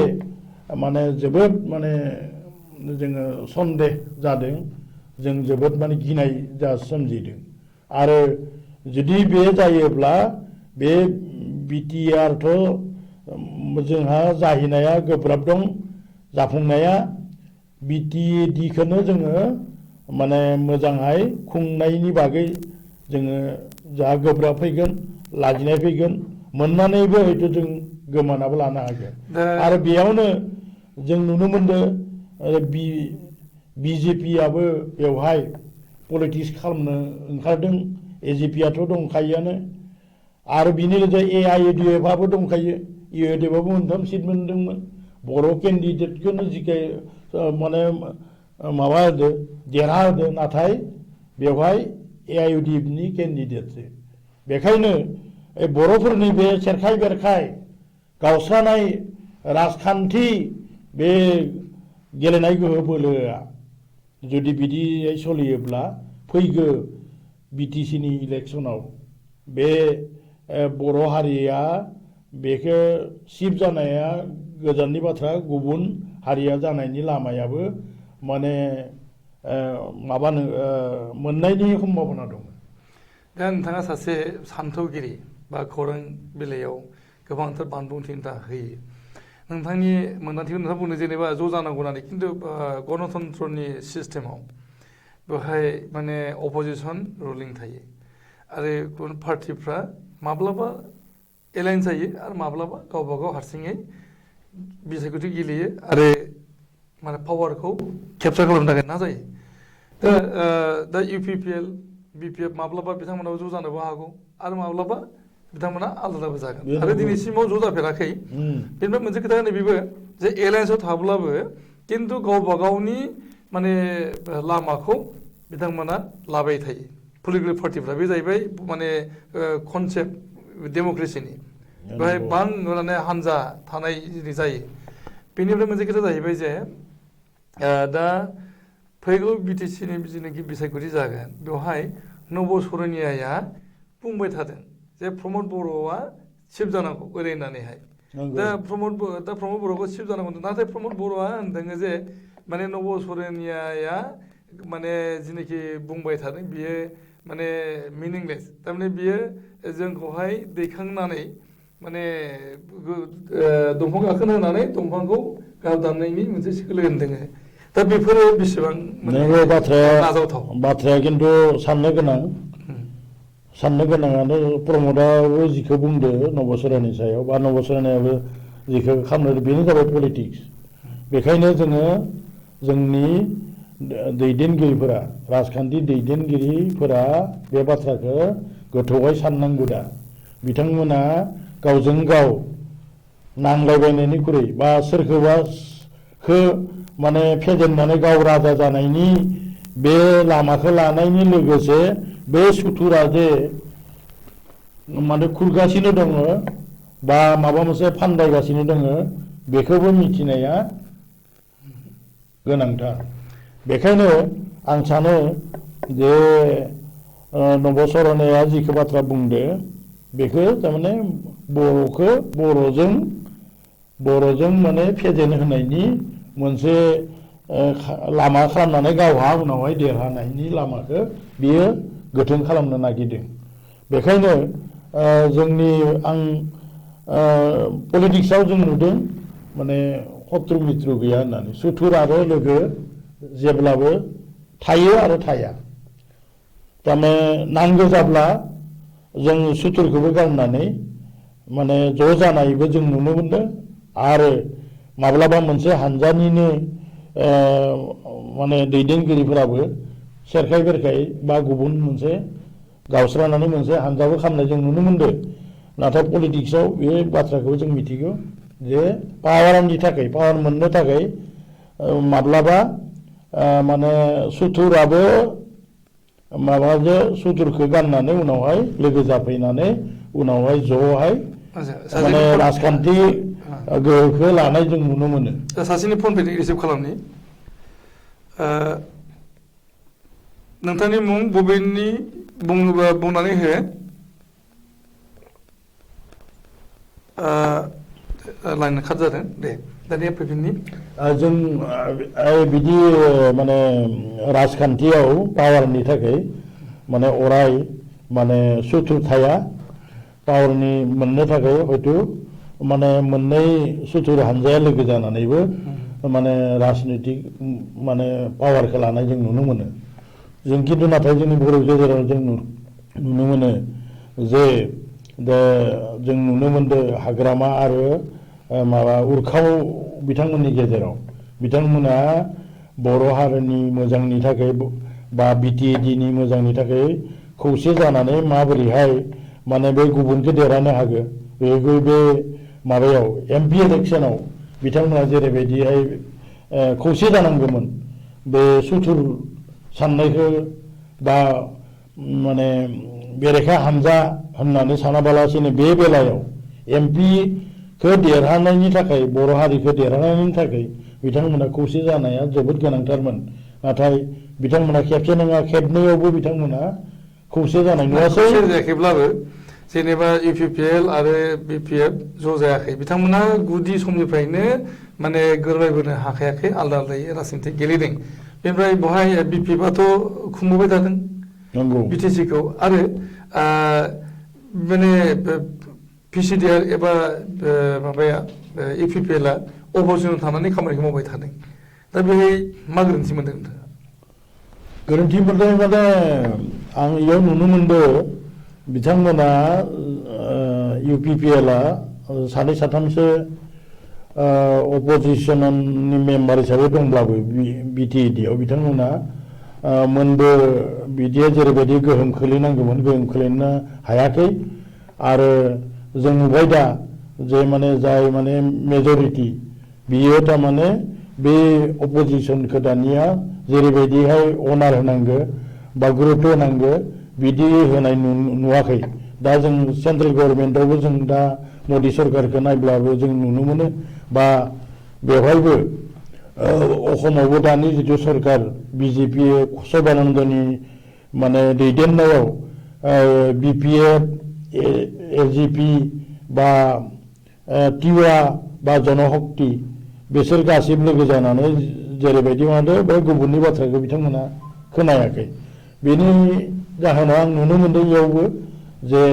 माने जोबोद माने जोङो सन्देह जादों जों जोबोद माने गिनाय जा सोमजिदों आरो जुदि बे जायोब्ला बे बिटिआरथ' जोंहा जाहैनाया गोब्राब दं जाफुंनाया बिटिएडिखौनो जोङो माने मोजांहाय खुंनायनि बागै जोङो जा गोब्राब फैगोन लाजिनाय फैगोन मोननानैबो हयथ' जों गोमानाबो लानो हागोन आरो बेयावनो जों नुनो मोनदों बिजेपियाबो बेवहाय पलिटिक्स खालामनो ओंखारदों एजेपियाथ' दंखायोआनो आरो बिनि गेजेराव एआइइउडिएफआबो दंखायो इउडिएफआबो 3 सीट मोनदोंमोन बर' केन्डिडेटखौनो जिखाय माने माबा होदो देरहा होदो नाथाय बेवहाय एआइइउडिएफनि केन्डिडेटसो बेखायनो बर'फोरनि बे सेरखाय बेरखाय गावस्रानाय राजखान्थि बे गेलेनाय गोहो बोलोआ जुदि बिदियै सोलियोब्ला फैगौ बिटिसिनि इलेक्शनाव बे बर' हारिया बेखौ सिफ जानाया गोजाननि बाथ्रा गुबुन हारिया जानायनि लामायाबो माने माबानो मोननायनि सम्भाबना दङ दा नोंथाङा सासे सान्थौगिरि बा खौरां बिलाइयाव गोबांथार बानबुंथि होयो नोंथांनि मोन्दांथिखौ नोंथाङा बुंनो जेनेबा ज' जानांगौ होननानै खिन्थु गणतन्त्रनि सिस्टेमाव बेवहाय माने अपोजिसन रुलिं थायो आरो गुबुन पार्टिफ्रा माब्लाबा एलायन्स जायो आरो माब्लाबा गावबा गाव हारसिङै बिसायख'थि गेलेयो आरो माने पावारखौ केपचार खालामनो थाखाय नाजायो दा इउपिपिएल बिपिएफ माब्लाबा बिथांमोनाबो ज' जानोबो हागौ आरो माब्लाबा बिथांमोना आलादाबो जागोन आरो दिनैसिमाव ज' जाफेराखै बेनिफ्राय मोनसे खोथा बेबो जे एलायन्सआव थाब्लाबो खिन्थु गावबा गावनि माने लामाखौ बिथांमोना लाबाय थायो पलिटिकेल पार्टिफ्रा बे जाहैबाय माने कनसेप्ट डेम'क्रेसिनि बेवहाय माने हानजा थानाय जायो बेनिफ्राय मोनसे खोथा जाहैबाय जे दा फैगौ बिटिसिनि जिनाखि बिसायख'थि जागोन बेवहाय नब सरनियाया बुंबाय थादों जे प्रमद बर'आ चिफ जानांगौ ओरै होननानैहाय दा प्रमद बर'खौ चिफ जानांगौ नाथाय प्रमद बर'आ होनदों जे माने नब सरनियाया माने जिनाखि बुंबाय थादों बियो माने मिनिंलेस थारमाने बियो जोंखौहाय दैखांनानै माने दंफां गाखोनो होनानै दंफांखौ गाव दाननायनि मोनसे सोलो दोङो दा बेफोरो बेसेबां नैबे नाजावथाव बाथ्राया खिन्थु साननो गोनाङानो प्रमदआबो जिखौ बुंदो नबसरानि सायाव बा नबसरानियाबो जिखौ खालामनो बेनो जाबाय पलिटिक्स बेखायनो जोङो जोंनि दैदेनगिरिफोरा राजखान्थि दैदेनगिरिफोरा बे बाथ्राखौ गोथौयै साननांगौ दा बिथांमोना गावजों गाव नांलायबायनायनिख्रुइ बा सोरखौबा माने फेजेननानै गाव राजा जानायनि बे लामाखौ लानायनि लोगोसे बे सुथुरा जे माने खुरगासिनो दङ बा माबा मोनसे फानदायगासिनो दङ बेखौबो मिथिनाया गोनांथार बेखायनो आं सानो जे नबसरनाया जिखौ बाथ्रा बुंदो बेखौ थारमाने बर'जों माने फेजेन होनायनि मोनसे लामा खालामनानै गावहा उनावहाय देरहानायनि लामाखौ बियो गोथों खालामनो नागिरदों बेखायनो जोंनि आं पलिटिक्सआव जों नुदों माने शत्रु मित्रु गैया होननानै सुथुर आरो लोगो जेब्लाबो थायो आरो थाया थारमाने नांगौ जाब्ला जों सुथुरखौबो गारनानै माने ज' जानायबो जों नुनो मोनदों आरो माब्लाबा मोनसे हानजानिनो माने दैदेनगिरिफोराबो सेरखाय बेरखाय बा गुबुन मोनसे गावस्रानानै मोनसे हानजाबो खालामनाय जों नुनो मोनदों नाथाय पलिटिक्सआव बे बाथ्राखौ जों मिथिगौ जे पावार मोननो थाखाय माब्लाबा माने सुथुराबो माबाजों सुथुरखौ गाननानै उनावहाय लोगो जाफैनानै उनावहाय ज'हाय माने राजखान्थि गोहोखौ लानाय जों नुनो मोनो सासेनि फन फैदों रिसिभ खालामनि नोंथांनि मुं बबेनि बुङोबा बुंनानै हो लाइन काट जादों दे दानिया फैफिननि जों बिदि माने राजखान्थियाव पावारनि थाखाय माने अराय माने सुथुर थाया पावारनि मोननो थाखाय हयथ' माने मोननै सुथुर हानजाया लोगो जानानैबो माने राजनितिक माने पावारखौ लानाय जों नुनो मोनो जों खिन्थु नाथाय जोंनि बर' गेजेराव जों नुनो मोनो जे जों नुनो मोनदों हाग्रामा आरो माबा उरखाव बिथांमोननि गेजेराव बिथांमोना बर' हारिनि मोजांनि थाखाय बा बिटिएडिनि मोजांनि थाखाय खौसे जानानै माबोरैहाय माने बे गुबुनखौ देरहानो हागोन बेखौ बे माबायाव एमपि इलेक्सनाव बिथांमोना जेरैबायदिहाय खौसे जानांगौमोन बे सुथुर साननायखौ बा माने बेरेखा हानजा होननानै सानाबालासिनो बे बेलायाव एमपिखौ देरहानायनि थाखाय बर' हारिखौ देरहानायनि थाखाय बिथांमोना खौसे जानाया जोबोद गोनांथारमोन नाथाय बिथांमोना खेबसे नङा खेबनैयावबो बिथांमोना खौसे जानाय नुवासै जायाखैब्लाबो जेनेबा इउपिपिएल आरो बिपिएफ ज' जायाखै बिथांमोना गुदि समनिफ्रायनो माने गोरोबलायबोनो हाखायाखै आलदा आलदायै राजनिति गेलेदों बेनिफ्राय बहाय बिपिएफआथ' खुंबोबाय थादों नंगौ बिटिसिखौ आरो माने पिसिडिआर एबा माबाया इउपिपिएलआ अपजिसनाव थानानै खामानिखौ मावबाय थादों दा बेहाय मा गोरोन्थि मोनदों नोंथाङा गोरोन्थि मोनदों माने आं इयाव नुनो मोनदों बिथांमोना इउपिपिएलआ सानै साथामसो अपजिसननि मेम्बार हिसाबै दंब्लाबो बिटिएडिआव बिथांमोना मोनबो बिदिया जेरैबायदि गोहोम खोलैनांगौमोन गोहोम खोलैनो हायाखै आरो जों नुबाय दा जे माने जाय माने मेजरिटि बियो थारमाने बे अपजिसनखौ दानिया जेरैबायदिहाय अनार होनांगौ बा गुरुत्व होनांगौ बिदि होनाय नुवाखै दा जों सेन्ट्रेल गभर्नमेन्टआवबो जों दा मदि सरकारखौ नायब्लाबो जों नुनो मोनो बा बेवहायबो अखमावबो दानि जिथु सरकार बिजेपि सर्बानन्दनि माने दैदेननायाव बिपिएफ एलजेपि बा टिवा बा जनशक्ति बिसोर गासिबो लोगो जानानै जेरैबायदि मादो बे गुबुननि बाथ्राखौ बिथांमोना खोनायाखै बेनि जाहोनाव आं नुनो मोनदों इयावबो जे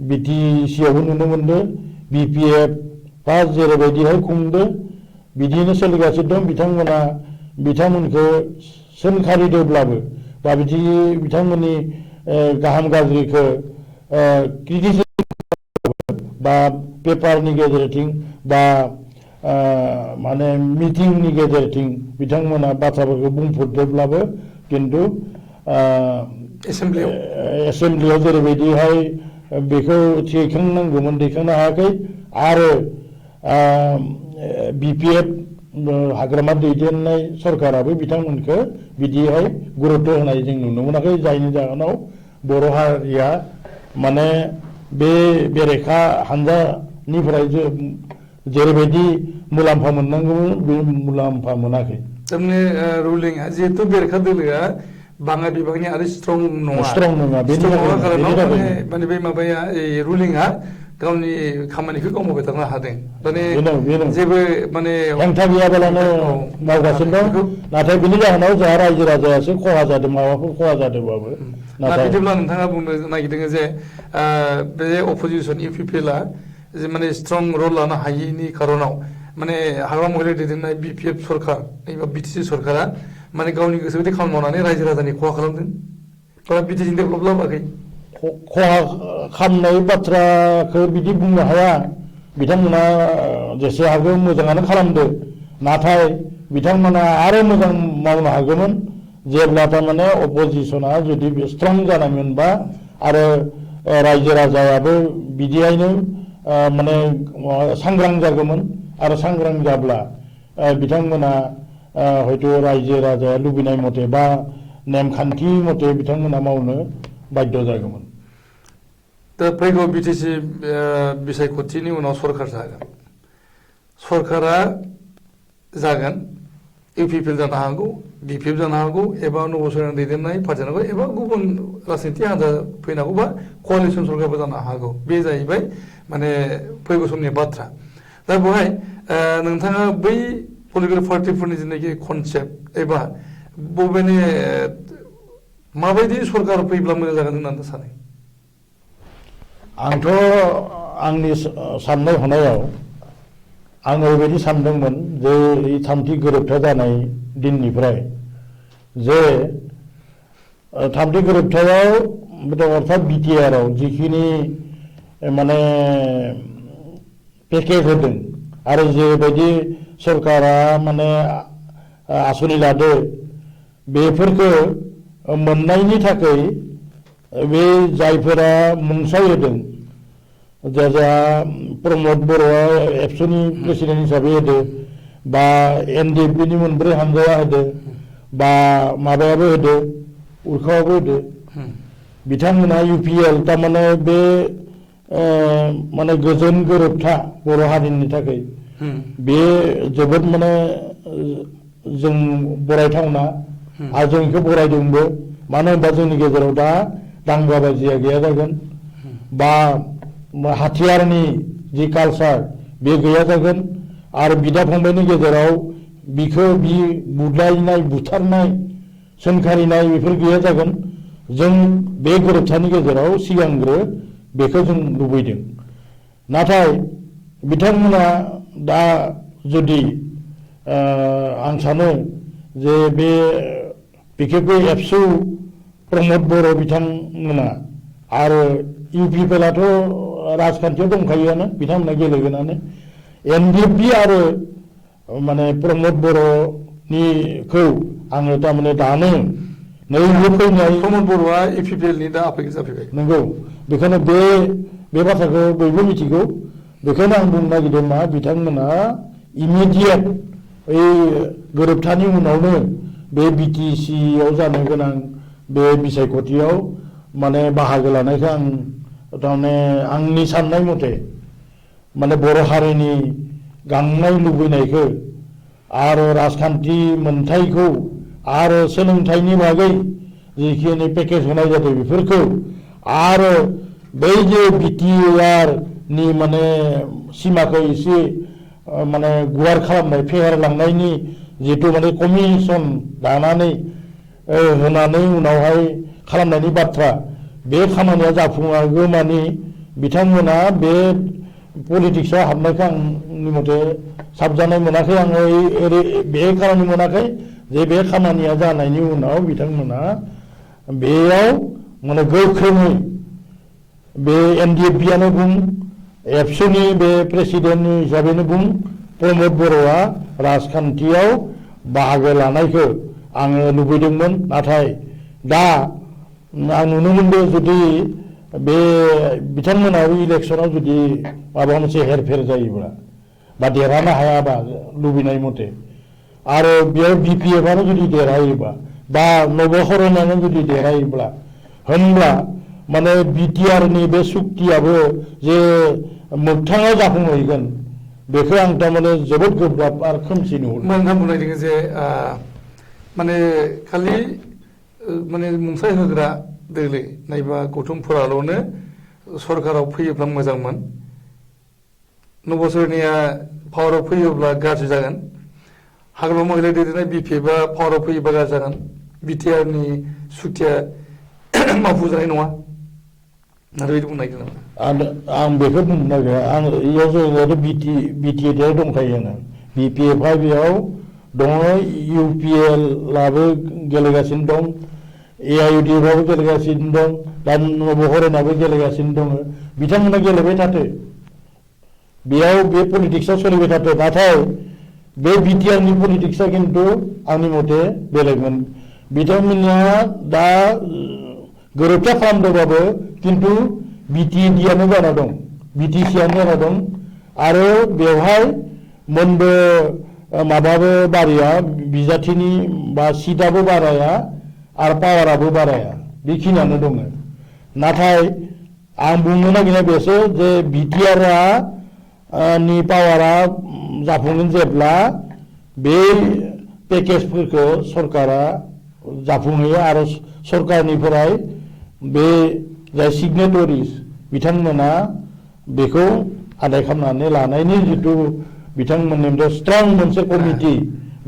बिटिसिआवबो नुनो मोनदों BPF बा जेरैबायदिहाय खुंदो बिदिनो सोलिगासिनो दं बिथांमोना बिथांमोनखौ सोंखारिदोंब्लाबो बा बिदि बिथांमोननि गाहाम गाज्रिखौ क्रिटिसाइज बा पेपारनि गेजेरथिं बा माने मिटिंनि गेजेरथिं बिथांमोना बाथ्राफोरखौ बुंफोरदोंब्लाबो किन्तु एसेम्ब्लियाव जेरैबायदिहाय बेखौ थिखांनांगौमोन दैखांनो हायाखै आरो BPF हाग्रामा दैदेननाय सरकाराबो बिथांमोनखौ बिदिहाय गुरुत्व होनाय जों नुनो मोनाखै जायनि जाहोनाव बर' हारिया माने बे बेरेखा हानजानिफ्राय जेरैबायदि मुलाम्फा मोननांगौमोन बे मुलाम्फा मोनाखै थारमाने रुलिंआ जिहेतु बेरेखा दोलोआ बाङाय बिबांनि आरो स्ट्रं नङा बेनि खारनाव माने बे माबाया रुलिंआ गावनि खामानिखौ गाव मावबाय थानो हादों माने जेबो माने हेंथा गैयाबालानो मावगासिनो दं नाथाय बिनि जाहोनाव जोंहा रायजो राजायासो खहा जादों माबाफोर खहा जादोंबाबो नाथाय बिदिब्ला नोंथाङा बुंनो नागिरदों जे बे अपोजिसन UPPLआ माने स्ट्रं रल लानो हायैनि खारनाव माने हाग्रामा महिला दैदेननाय BPF सरकार एबा BTC सरकारा माने गावनि गोसो बायदि खामानि मावनानै रायजो राजानि खहा खालामदों बा BTC डेभेलप लाबोआखै खहा खालामनाय बाथ्राखौ बिदि बुंनो हाया बिथांमोना जेसे हागौ मोजाङानो खालामदो नाथाय बिथांमोना आरो मोजां मावनो हागौमोन जेब्ला थारमाने अपोजिसना जुदि स्ट्रं जानायमोनबा आरो रायजो राजायाबो बिदियैनो माने सांग्रां जागौमोन आरो सांग्रां जाब्ला बिथांमोना हयथ' रायजो राजाया लुबैनाय मथे बा नेमखान्थि मथे बिथांमोना मावनो बाध्य जागौमोन दा फैगौ BTC बिसायख'थिनि उनाव सरकार जागोन UPPL जानो हागौ BPF जानो हागौ एबा नबसरन दैदेननाय पार्टी जानो हागौ एबा गुबुन राजनितिक हान्जा फैनो हागौ बा क'लिसन सरकारबो जानो हागौ बे जाहैबाय माने फैगौ समनि बाथ्रा दा बेवहाय नोंथाङा बै पलिटिकेल पार्टिफोरनि जेनाखि कनसेप्ट एबा बबेनि माबायदि सरकार फैब्ला मोजां जागोन होननानै सानो आंथ' आंनि साननाय हनायाव आं ओरैबायदि सानदोंमोन जे थामथि गोरोबथा जानाय दिननिफ्राय जे थामथि गोरोबथायाव अर्थात BTRआव जिखिनि माने पेकेज होदों आरो जेबायदि सरकारा माने आसनि लादो बेफोरखौ मोननायनि थाखाय बे जायफोरा मुंसाइ होदों जोंहा प्रमद बर'आ एबसुनि प्रेसिडेन्ट हिसाबै होदो बा NDFBनि मोनब्रै हानजाया होदो बा माबायाबो होदो उर्खावाबो होदो बिथांमोना UPL थारमाने बे माने गोजोन गोरोबथा बर' हारिनि थाखाय बे जोबोद माने जों बरायथावना आरो जों बेखौ बरायदोंबो मानो होनबा जोंनि गेजेराव दा दांगा बाजिया गैया जागोन बा हाथियारनि जि कालचार बे गैया जागोन आरो बिदा फंबायनि गेजेराव बिखौ बुलायनाय बुथारनाय सोंखारिनाय बेफोर गैया जागोन जों बे गोरोबथानि गेजेराव सिगांग्रो बेखौ जों लुबैदों नाथाय बिथांमोना दा जुदि आं सानो जे बे बिखेखै एबसु प्रमद बर' बिथांमोना आरो UPPLआथ' राजखान्थियाव दंखायोआनो बिथांमोना गेलेगोनानो NDFB आरो माने प्रमद बर'निखौ आङो थारमाने दानो नैबे फैनाय प्रमद बर'आ UPPLनि दा आफादगिरि जाफैबाय नंगौ बेखायनो बे बाथ्राखौ बयबो मिथिगौ बेखायनो आं बुंनो नागिरदों मा बिथांमोना इमिडियेट गोरोबथानि उनावनो बे BTCआव जानो गोनां बे बिसायख'थियाव माने बाहागो लानायखौ आं थारमाने आंनि साननाय मथे माने बर' हारिनि गांनाय लुबैनायखौ आरो राजखान्थि मोनथायखौ आरो सोलोंथाइनि बागै जिखिनि पेकेज होनाय जादों बेफोरखौ आरो बै जे BTRनि माने सिमाखौ एसे माने गुवार खालामनाय फेहेरलांनायनि जितु माने कमिसन दानानै होनानै उनावहाय खालामनायनि बाथ्रा बे खामानिया जाफुङागौ मानि बिथांमोना बे पलिटिक्सआव हाबनायखौ आंनि मथे साबजानाय मोनाखै आङो बे खामानि मोनाखै जे बे खामानिया जानायनि उनाव बिथांमोना बेयाव माने गोख्रोङै बे एनडिएफबिआनो बुं एबसुनि बे प्रेसिडेन्ट हिसाबैनो बुं प्रमद बर'आ राजखान्थियाव बाहागो लानायखौ आङो लुबैदोंमोन नाथाय दा आं नुनो मोनदों जुदि बे बिथांमोनाबो इलेक्सनाव जुदि माबा मोनसे हेरफेर जायोब्ला बा देरहानो हायाबा लुबैनाय मथे आरो बेयाव बिपिएफआनो जुदि देरहायोबा बा नबहरनानो जुदि देरहायोब्ला होनब्ला माने बिटिआरनि बे सुक्तियाबो जे मोगथाङाव जाफुंहैगोन बेखौ आं थारमाने जोबोद गोब्राब आरो खोमसि नुहुरो नोंथां बुंनाय दोङो जे माने खालि माने मुंसाइ होग्रा दोलो नायबा गौथुमफोराल'नो सरकाराव फैयोब्ला मोजांमोन नबसरनिया पावाराव फैयोब्ला गाज्रि जागोन हाग्रामा महिला दैदेननाय बिपिएफआ पावाराव फैयोब्ला गाज्रि जागोन बिटिआरनि सुक्तिया मावफुंजानाय नङा आरो बिदि बुंनो नागिरदों आं बेखौ बुंनो नागिरा आं इयाव जों बिटिएआव दंखायो बिपिएफआ बेयाव दङ इउपिएलआबो गेलेगासिनो दं एआइइउडिएफआबो गेलेगासिनो दं दा नबहरनाबो गेलेगासिनो दङ बिथांमोना गेलेबाय थाथो बेयाव बे पलिटिक्सआव सोलिबाय थाथो नाथाय बे बिटिआरनि पलिटिक्सआ खिन्थु आंनि मथे बेलेगमोन बिथांमोना दा गोरोबथा खालामदोंबाबो खिन्थु बिटिएडिआनो जाना दं बिटिसिआनो जाना दं आरो बेवहाय मोनबो माबाबो बाराया बिजाथिनि बा सिटआबो बाराया आरो पावाराबो बाराया बेखिनियानो दङ नाथाय आं बुंनो नागिरनाय बेसो जे बिटिआरआ नि पावारा जाफुंगोन जेब्ला बे पेकेजफोरखौ सरकारा जाफुंहोयो आरो सरकारनिफ्राय बे जाय सिगनेटरिस बिथांमोना बेखौ आदाय खालामनानै लानायनि जिथु बिथांमोननि स्ट्रं मोनसे कमिटि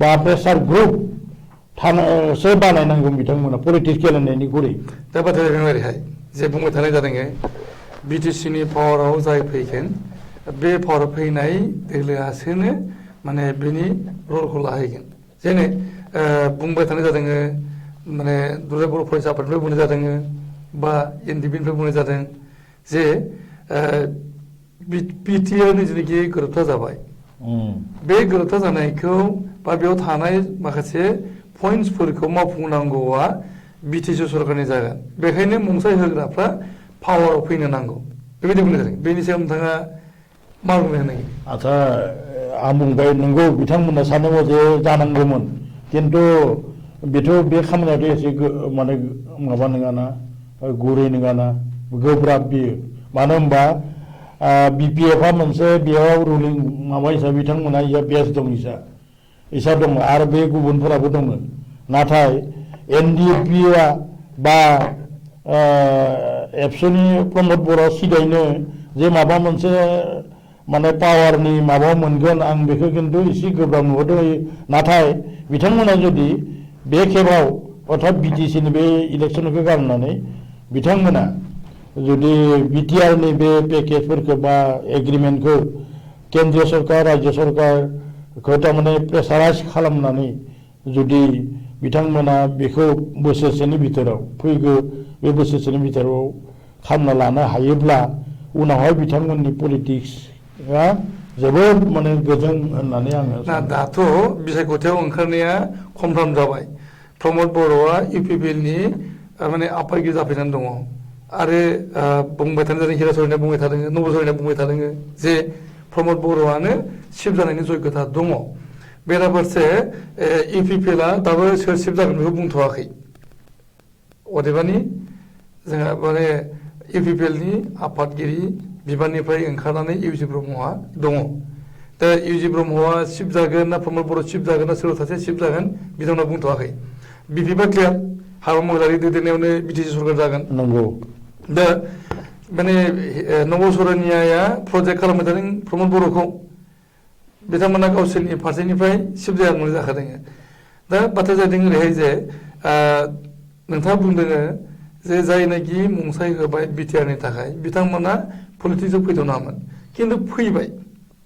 बा प्रेसार ग्रुप थानोसो बानायनांगौ बिथांमोना पलिटिक्स गेलेनायनि गुरै दा बाथ्राया जादों ओरैहाय जे बुंबाय थानाय जादों बिटिसिनि पावाराव जाय फैगोन बे पावाराव फैनाय दोलोआसोनो माने बिनि रलखौ लाहैगोन जेने बुंबाय थानाय जादों माने दुलाराय बर' फरायसा आफादनिफ्राय बुंनाय जादों बा एनडिएफबिनिफ्राय बुंनाय जादों जे बिटिआरनि जिनिखि गोरोबथा जाबाय बे गोरोबथा जानायखौ बा बेयाव थानाय माखासे पइन्टसफोरखौ मावफुंनांगौआ बिटिसि सरकारनि जागोन बेखायनो मुंसाइ होग्राफ्रा पावाराव फैनो नांगौ बेबायदि बुंनाय जादों बेनि सायाव नोंथाङा मा बुंनो होनाय आदसा आं बुंबाय नंगौ बिथांमोना सानो जे जानांगौमोन खिन्थु बेथ' बे खामानियाथ' एसे माने माबा नङाना गुरै नङाना गोब्राब बियो मानो होनबा बिपिएफआ मोनसे बेयाव रुलिं माबा हिसाबै बिथांमोना इया बेस दं इसा दङ आरो बे गुबुनफोराबो दङ नाथाय एनडिएफबिआ बा एबसुनि प्रमद बर' सिदायनो जे माबा मोनसे माने पावारनि माबा मोनगोन आं बेखौ खिन्थु एसे गोब्राब नुहुरदों नाथाय बिथांमोना जुदि बे खेबाव अर्थात बिटिसिनि बे इलेक्सनखौ गारनानै बिथांमोना जुदि बिटिआरनि बे पेकेजफोरखौ बा एग्रिमेन्टखौ केन्द्रीय सरकार राज्य सरकारखौ थारमाने प्रेसाराइज खालामनानै जुदि बिथांमोना बेखौ बोसोरसेनि भितराव फैगौ बे बोसोरसेनि भितराव खालामना लानो हायोब्ला उनावहाय बिथांमोननि पलिटिक्सआ जोबोद माने गोजों होननानै आङो दाथ' बिसायख'थियाव ओंखारनाया कनफार्म जाबाय प्रमद बर'आ इउपिपिएलनि माने आफादगिरि जाफैनानै दङ आरो बुंबाय थानाय जादों हिराचरनिया बुंबाय थादों नबसरनिया बुंबाय थादों जे प्रमद बर'आनो चिफ जानायनि जग्यता दङ बेराफारसे इउपिपिएलआ दाबो सोर चिफ जागोन बेखौ बुंथ'वाखै अदेबानि जोंहा माने इउपिपिएलनि आफादगिरि बिबाननिफ्राय ओंखारनानै इउजि ब्रह्मआ दङ दा इउजि ब्रह्मआ चिफ जागोन ना प्रमद बर' चिफ जागोन ना सोरबा सासे चिफ जागोन बिथांमोना बुंथ'वाखै बिपिएफआ क्लियार हाग्रामा महिलारि दैदेननायावनो बिटिसि सरकार जागोन नंगौ दा माने नबसरनियाया प्रजेक्ट खालामबाय थादों प्रमद बर'खौ बिथांमोना गावसोरनि फारसेनिफ्राय चिफ जायामोन जाखादों दा बाथ्राया जादों ओरैहाय जे नोंथाङा बुंदों जे जायनाखि मुंसाइ होबाय बिटिआरनि थाखाय बिथांमोना पलिटिक्सआव फैथ'नाङामोन खिन्थु फैबाय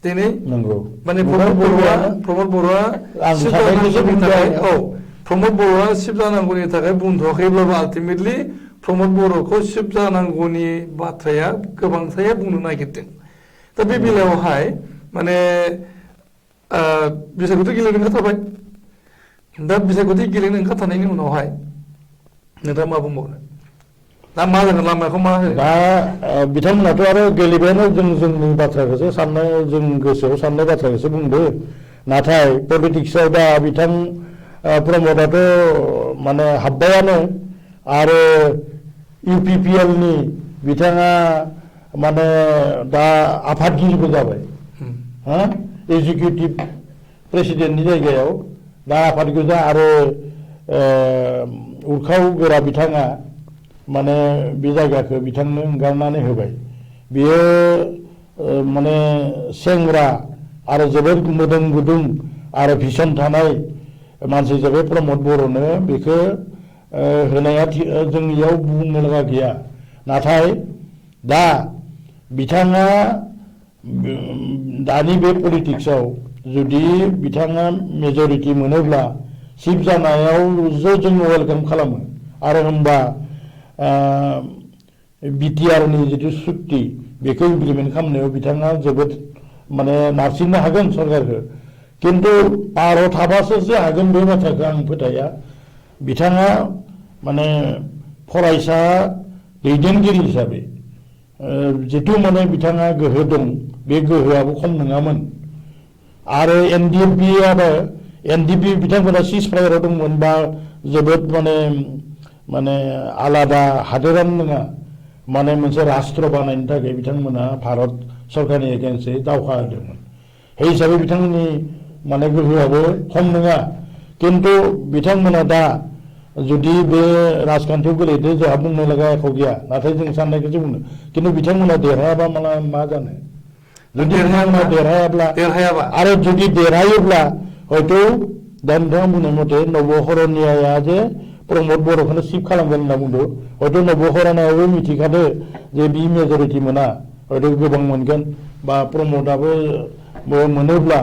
दिनै नंगौ माने प्रमद बर'आ आं सिफ साबायखरसो जानांगौनि बुंबाय थाखाय आङो। औ प्रमद बर'आ सिफ जानांगौनि थाखाय बुंथ'वाखैब्लाबो आल्टिमेटलि प्रमद बर'खौ सिफ जानांगौनि बाथ्राया गोबांसाया बुंनो नागिरदों दा बे बेलायावहाय माने बिसायख'थि गेलेनो ओंखारथारबाय दा बिसायख'थि गेलेनो ओंखारथारनायनि उनावहाय नोंथाङा मा बुंबावनो दा मा जागोन लामाखौ मा होनो दा बिथांमोनाथ' आरो गेलेबायानो जोंनि बाथ्राखौसो साननाय जों गोसोआव साननाय बाथ्राखौसो बुंदो नाथाय पलिटिक्सआव दा बिथां प्रमदाथ' माने हाब्बायानो आरो UPPL नि बिथाङा माने दा आफादगिरिबो जाबाय हा एजुकेटिभ प्रेसिडेन्टनि जायगायाव दा आफादगिरि आरो उरखाव गोरा बिथाङा माने बे जायगाखौ बिथांनो एंगारनानै होबाय बियो माने सेंग्रा आरो जोबोद मोदोम गुदुं आरो भिसन थानाय मानसि जाबाय प्रमद बर'नो बेखौ होनाया जोंनियाव बुंनो लागा गैया नाथाय दा बिथाङा दानि बे पलिटिक्सआव जुदि बिथाङा मेजरिटि मोनोब्ला चिफ जानायाव जों वेलकाम खालामो आरो होमबा BTR नि जिथु सुक्ति बेखौ इमप्लिमेन्ट खालामनायाव बिथाङा जोबोद माने नारसिननो हागोन सरकारखौ किन्तु पावाराव थाबासो हागोन बे बाथ्राखौ आं फोथाया बिथाङा माने फरायसा दैदेनगिरि हिसाबै जिथु माने बिथाङा गोहो दं बे गोहोआबो खम नङामोन आरो NDP बिथांमोना सिज फायाराव दंमोन बा जोबोद माने आलादा हादोरानो नङा माने मोनसे राष्ट्र बानायनो थाखाय बिथांमोना भारत सरकारनि एगेन्स्टै दावहा होदोंमोन बे हिसाबै बिथांमोननि माने गोहोआबो खम नङा किन्तु बिथांमोना दा जुदि बे राजखान्थियाव गेलेदो जोंहा बुंनो लागा एख' गैया नाथाय जों साननायखौसो बुंनो किन्तु बिथांमोना देरहायाबा माला मा जानो जुदि बिथांमोना देरहायाबा आरो जुदि देरहायोब्ला हयथ' दा नोंथाङा बुंनाय मथे नबहरनियाया जे प्रमद बर'खौनो चिफ खालामगोन होनना बुंदों हयथ' नबहरनायाबो मिथिखादो जे बि मेजरिटि मोना हयथ' गोबां मोनगोन बा प्रमदाबो मोनोब्ला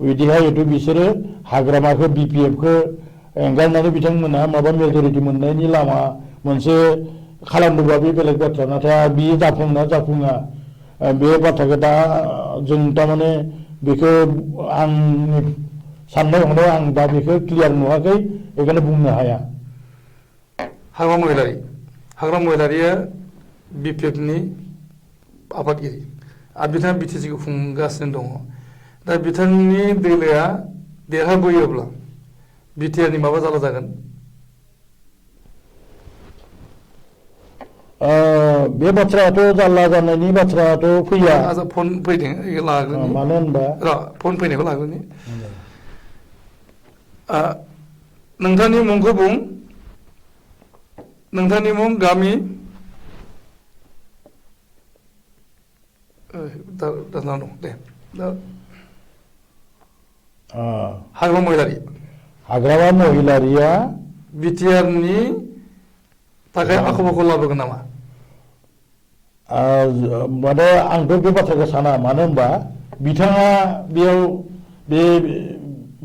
बिदिहाय हयथ' बिसोरो हाग्रामाखौ BPF खौ एंगारनानै बिथांमोना माबा मेजरिटि मोननायनि लामा मोनसे खालामदोंबा बे बेलेग बाथ्रा नाथाय बियो जाफुङा बे बाथ्राखौ दा जों थारमाने बेखौ आंनि साननाय हनायाव आं दा बेखौ क्लियार नुवाखै बेखायनो बुंनो हाया हाग्राम महिलारिया BPF नि आफादगिरि आरो बिथाङा BTC खौ खुंगासिनो दङ दा बिथांनि दोलोआ देरहाबोयोब्ला BTR नि माबा जाला जागोन बे बाथ्रायाथ' जाल्ला जानायनि बाथ्रायाथ' फैया फन फैदों लाग्रोनि मानो होनबा फन फैनायखौ लाग्रोनि नोंथांनि मुंखौ बुं नोंथांनि मुं गामि दं दे हाग्रामा महिलारिया BTR नि थाखाय आख' फाख' लाबोगोन नामा माने आंथ' बे बाथ्राखौ साना मानो होनबा बिथाङा बेयाव बे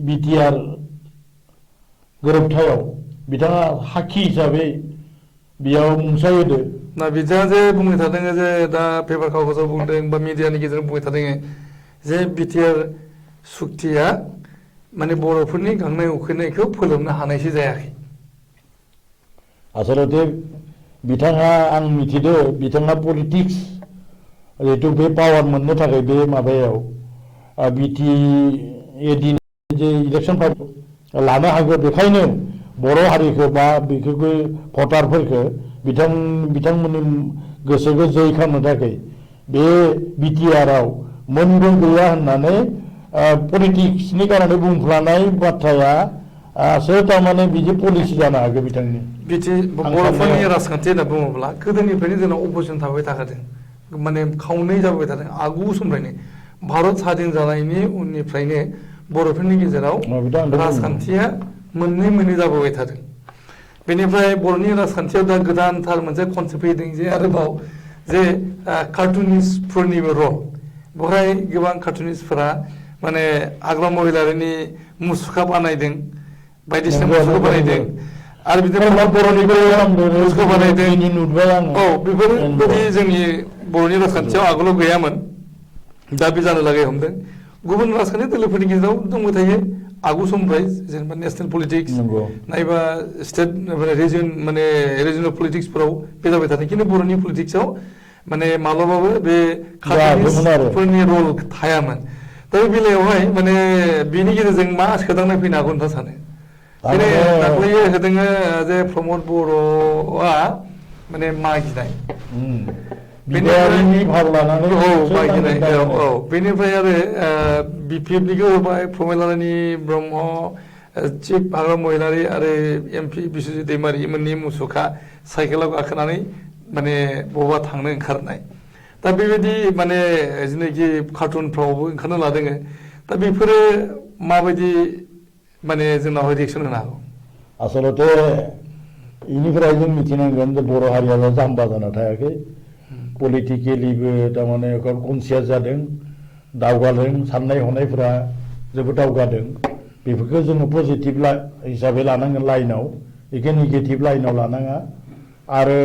BTR गोरोबथायाव बिथाङा साखि हिसाबै बेयाव मुंसाइ होदो ना बिथाङा जे बुंबाय थादों जे दा पेपार कागजाव बुंदों बा मिडियानि गेजेरजों बुंबाय थादों जे BTR सुक्तिया माने बर'फोरनि गांनाय उखैनायखौ फोलोमनो हानायसो जायाखै आसलते बिथाङा आं मिथिदो बिथाङा पलिटिक्स जिहेतु बे पावार मोननो थाखाय बे माबायाव BTAD जे इलेक्सन लानो हागौ बेखायनो बर' हारिखौ बा बेखौबो भटारफोरखौ बिथांमोननि गोसोखौ जै खालामनो थाखाय बे BTR आव मोनबो गैया होननानै पलिटिक्सनि कारणे बुंफ्लानाय बाथ्राया थारमाने बिदि पलिसि जानो हागौ बिथांनि बर'फोरनि राजखान्थि होनना बुङोब्ला गोदोनिफ्रायनो जोंनाव अपोजिसन थाबाय थाखादों माने खावनै जाबोबाय थादों आगु समनिफ्रायनो भारत स्वाधीन जानायनि उननिफ्रायनो बर'फोरनि गेजेराव राजखान्थिया मोननै जाबोबाय थादों बेनिफ्राय बर'नि राजखान्थियाव दा गोदानथार मोनसे कनसेप्ट फैदों जे आरोबाव जे कार्टुनिस्टफोरनिबो रल बेवहाय गोबां कार्टुनिस्टफोरा माने हाग्रा महिलारिनि मुसुखा बानायदों बायदिसिना मुसुखा बानायदों आरो बिदिनो बर'निबो मुसुखा बानायदों औ बेफोरबायदि जोंनि बर'नि राजखान्थियाव आगोलाव गैयामोन दा बे जानो लागै हमदों गुबुन राजखान्थि दोलोफोरनि गेजेराव दंबाय थायो आगु समनिफ्राय जेनेबा नेसनेल पलिटिक्स नायबा स्टेट रिजन माने रिजनेल पलिटिक्सफोराव बे जाबाय थादों खिन्थु बर'नि पलिटिक्सआव माने माब्लाबाबो बे कार्टुनिस्टफोरनि रल थायामोन दा बे बेलायावहाय माने बिनि गेजेरजों मा सोदांनाय फैनो हागौ नोंथाङा सानो जेरै दाख्लैयो होदों जे प्रमद बर'आ माने मागिनाय बिबायारिनि भाव लानानै मागिनाय औ बेनिफ्राय आरो बिपिएफनिखौ होबाय प्रमिलारानि ब्रह्म चिफ हाग्रा महिलारि आरो एमपि बिश्वजित दैमारि मोननि मुसुखा साइकेलाव गाखोनानै माने बबावबा थांनो ओंखारनाय दा बेबायदि माने जेनाखि कार्टुनफ्रावबो ओंखारनो लादों दा बेफोरो माबायदि माने जोंनाव रिएक्सन होनो हागौ आसलते इनिफ्राय जों मिथिनांगोन जे बर' हारिया जाम्बा जाना थायाखै पलिटिकेलिबो तारमाने कनसियास जादों दावगादों साननाय हनायफोरा जोबोद दावगादों बेफोरखौ जोङो पजिटिभ हिसाबै लानांगोन लाइनाव बेखौ नेगेटिभ लाइनाव लानाङा आरो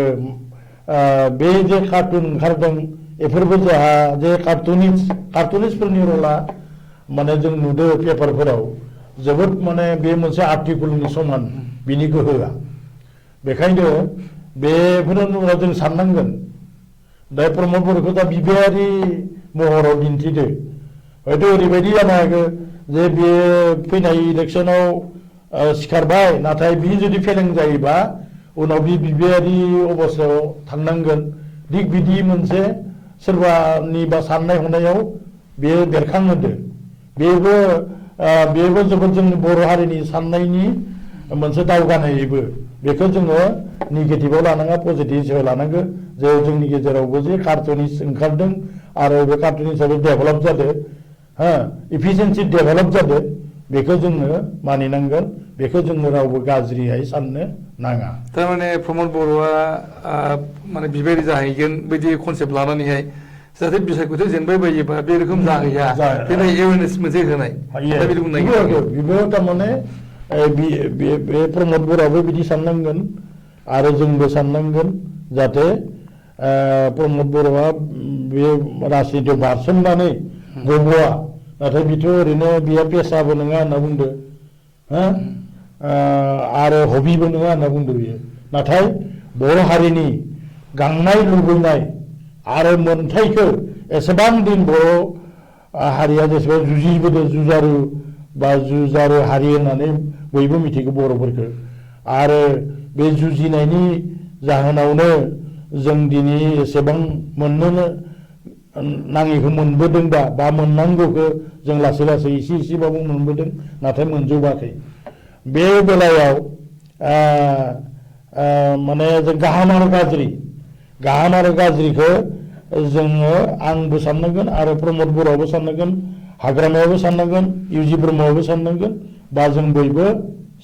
बे जे कार्टुन ओंखारदों बेफोरबो जोंहा जे कार्टुनिस्टफोरनि रला माने जों नुदों पेपारफोराव जोबोद माने बे मोनसे आर्टिकलनि समान बिनि गोहोआ बेखायनो बेफोरनो जों साननांगोन दा प्रमद बर'खौ दा बिबायारि महराव दिन्थिदो हयथ' ओरैबायदि जानो हागौ जे बे फैनाय इलेक्सनाव सिखारबाय नाथाय बि जुदि फेलें जायोबा उनाव बे बिबायारि अबस्थायाव थांनांगोन थिग बिदि मोनसे सोरबानि बा साननाय हनायाव बेयो बेरखांहोदो बेबो जोबोद जोंनि बर' हारिनि साननायनि मोनसे दावगानायबो बेखौ जोङो नेगेटिभाव लानाङा पजिटिभ हिसाबै लानांगौ जे जोंनि गेजेरावबो जे कार्टुनिस्ट ओंखारदों आरो बे कार्टुनिस्टआबो डेभेलप जादों इफिसियेन्सि डेभेलप जादों बेखौ जोङो मानिनांगोन बेखौ जोङो रावबो गाज्रियै साननो नाङा थारमाने प्रमद बर'आ माने बिबायारि जाहैगोन बायदि कनसेप्ट लानानैहाय जाहाथे बिसायख'थि जेनबाय बायोबा बे रोखोम जाहैया बेनो एवेरनेस मोनसे होनाय दा बिदि बुंनाय बेबो थारमाने बे प्रमद बर'आबो बिदि साननांगोन आरो जोंबो साननांगोन जाहाथे प्रमद बर'आ बे राजनितियाव बारसोमनानै गब'आ नाथाय बिथ' ओरैनो बिहा पेसाबो नङा होनना बुंदो आरो हबिबो नङा होनना बुंदो बियो नाथाय बर' हारिनि गांनाय लुबैनाय आरो मोनथायखौ एसेबां दिन बर' हारिया जेसेबां जुजिबोदों जुजारु हारि होननानै बयबो मिथिगौ बर'फोरखौ आरो बे जुजिनायनि जाहोनावनो जों दिनै एसेबां मोननो नाङिखौ मोनबोदोंबा बा मोननांगौखौ जों लासै लासै एसेबाबो मोनबोदों नाथाय मोनजोबाखै बे बेलायाव माने जों गाहाम आरो गाज्रिखौ जोङो आंबो साननांगोन आरो प्रमद बर'आबो साननांगोन हाग्रामायाबो साननांगोन इउजि ब्रह्मआबो साननांगोन बा जों बयबो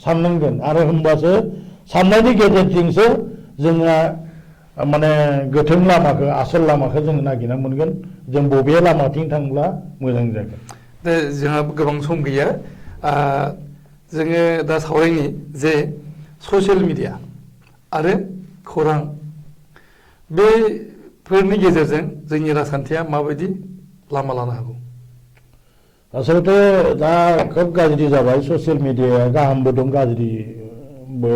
साननांगोन आरो होमबासो साननायनि गेजेरजोंसो जोङो माने गोथों लामाखौ आसल लामाखौ जों नागिरना मोनगोन जों बबे लामाथिं थांब्ला मोजां जागोन दा जोंहा गोबां सम गैया जोङो दा सावरायनि जे ससियेल मिडिया आरो खौरां बेफोरनि गेजेरजों जोंनि राजखान्थिया माबायदि लामा लानो हागौ आसलते दा खोब गाज्रि जाबाय ससियेल मिडियाया गाहामबो दं गाज्रिबो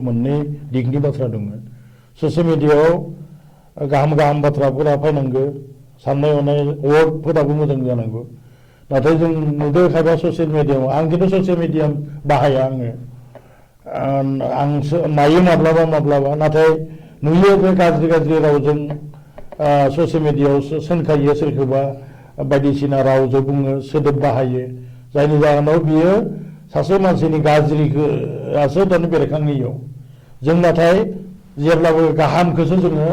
मोननै दिगनि बाथ्रा दङ ससियेल मिडियायाव गाहाम बाथ्राफोरा फैनांगौ साननाय हनाय वर्डफोराबो मोजां जानांगौ नाथाय जों नुदों खायफा ससियेल मिडियायाव आं खिन्थु ससियेल मिडिया बाहाया आं नायो माब्लाबा नाथाय नुयो बे गाज्रि रावजों ससियेल मिडियायाव सोंखायो सोरखौबा बायदिसिना रावजों बुङो सोदोब बाहायो जायनि जाहोनाव बियो सासे मानसिनि गाज्रिखौसो दानि बेरखांहोयो जों नाथाय जेब्लाबो गाहामखौसो जोङो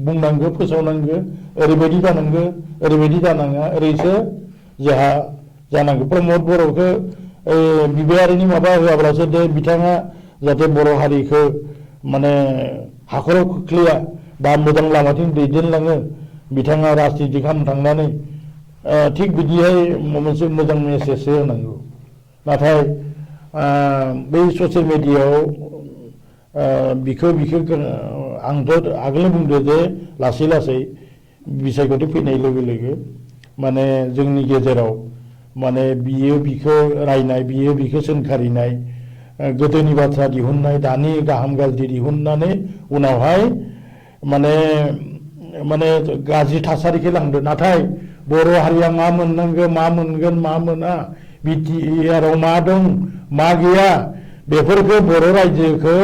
बुंनांगौ फोसावनांगौ ओरैबायदि जानांगौ ओरैबायदि जानाङा ओरैसो जोंहा जानांगौ प्रमद बर'खौ बिबायारिनि माबा होआब्लासो दे बिथाङा जाहाथे बर' हारिखौ माने हाखराव खोख्लैया बा मोजां लामाथिं दैदेनलाङो बिथाङा राजनिति खालामनो थांनानै थिग बिदिहाय मोनसे मोजां मेसेजसो होनांगौ नाथाय बै ससियेल मिडियायाव बिखौ आंथ' आगोल बुंदो जे लासै लासै बिसायख'थि फैनाय लोगो लोगो माने जोंनि गेजेराव माने बियो बिखौ रायनाय बियो बिखौ सोंखारिनाय गोदोनि बाथ्रा दिहुननाय दानि गाहाम गाज्रि दिहुननानै उनावहाय माने माने गाज्रि थासारिखौ लांदो नाथाय बर' हारिया मा मोननांगौ मा मोनगोन मा मोना बिटिआराव मा दं मा गैया बेफोरखौ बर' रायजोखौ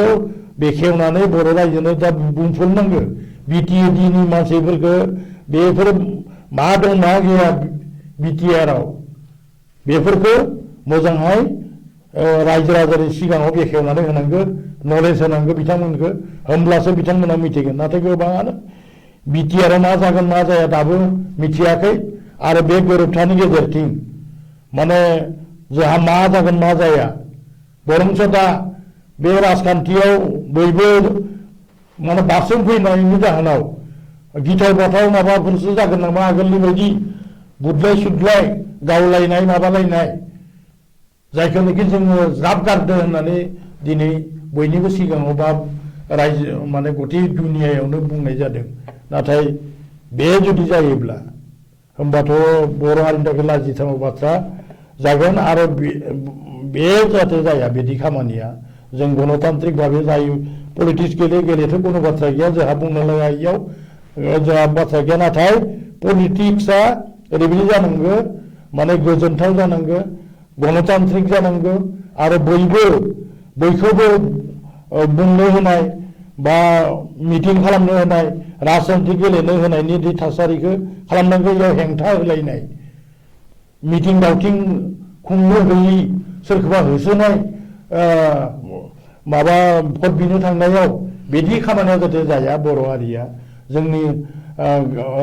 बेखेवनानै बर' रायजोनो दा बुंफुंनांगौ बिटिएडिनि मानसिफोरखौ बेफोर मा दं मा गैया बिटिआराव बेफोरखौ मोजांहाय रायजो राजानि सिगाङाव बेखेवनानै होनांगौ नलेज होनांगौ बिथांमोनखौ होमब्लासो बिथांमोना मिथिगोन नाथाय गोबाङानो बिटिआराव मा जागोन मा जाया दाबो मिथियाखै आरो बे गोरोबथानि गेजेरथिं माने जोंहा मा जागोन मा जाया बरंस दा बे राजखान्थियाव बयबो माने बारसोम फैनायनि जाहोनाव गिथाव बाथाव माबाफोरसो जागोन नामा आगोलनि बायदि बुदलाय सुदलाय गावलायनाय माबालायनाय जायखौनोखि जोङो ज्राब गारदों होननानै दिनै बयनिबो सिगाङाव बा रायजो माने गथि दुनियायावनो बुंनाय जादों नाथाय बे जुदि जायोब्ला होमबाथ' बर' हारिनि थाखाय लाजिथाव बाथ्रा जागोन आरो बे जाहाथे जाया बिदि खामानिया जों गणतान्त्रिक भाबै जायो पलिटिक्स गेलेथ' कोनो बाथ्रा गैया जोंहा बुंनो लागा इयाव जोंहा बाथ्रा गैया नाथाय पलिटिक्सआ ओरैबायदि जानांगौ माने गोजोनथाव जानांगौ गणतान्त्रिक जानांगौ आरो बयखौबो बुंनो होनाय बा मिटिं खालामनो होनाय राजखान्थि गेलेनो होनायनि थासारिखौ खालामनांगौ इयाव हेंथा होलायनाय मिटिं दावथिं खुंनो गैयि सोरखौबा होसोनाय माबा भट बिनो थांनायाव बिदि खामानिया जाहाथे जाया बर' हारिया जोंनि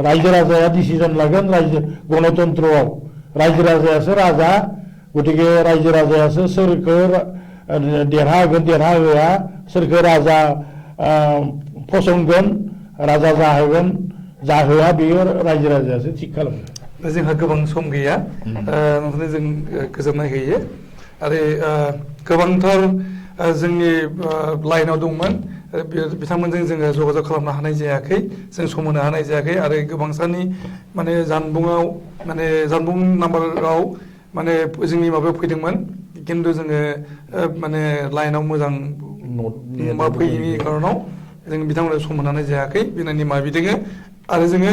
रायजो राजाया डिसिजन लागोन रायजो गणतन्त्रआव रायजो राजायासो राजा गतिके रायजो राजायासो सोरखौ देरहागोन देरहाहोआ सोरखौ राजा फसंगोन राजा जाहोगोन जाहोआ बेयो रायजो राजायासो थिग खालामो जोंहा गोबां सम गैया ओंखायनो जों गोजोननाय होयो आरो गोबांथार जोंनि लाइनाव दंमोन बिथांमोनजों जोङो जगाजग खालामनो हानाय जायाखै जों सम होनो हानाय जायाखै आरो गोबांसानि माने जानबुं नाम्बाराव माने जोंनि माबायाव फैदोंमोन खिन्थु जोङो माने लाइनाव मोजां मा फैयैनि खारनाव जों बिथांमोननो सम होनो हानाय जायाखै बेनि निमाहा बिदोङो आरो जोङो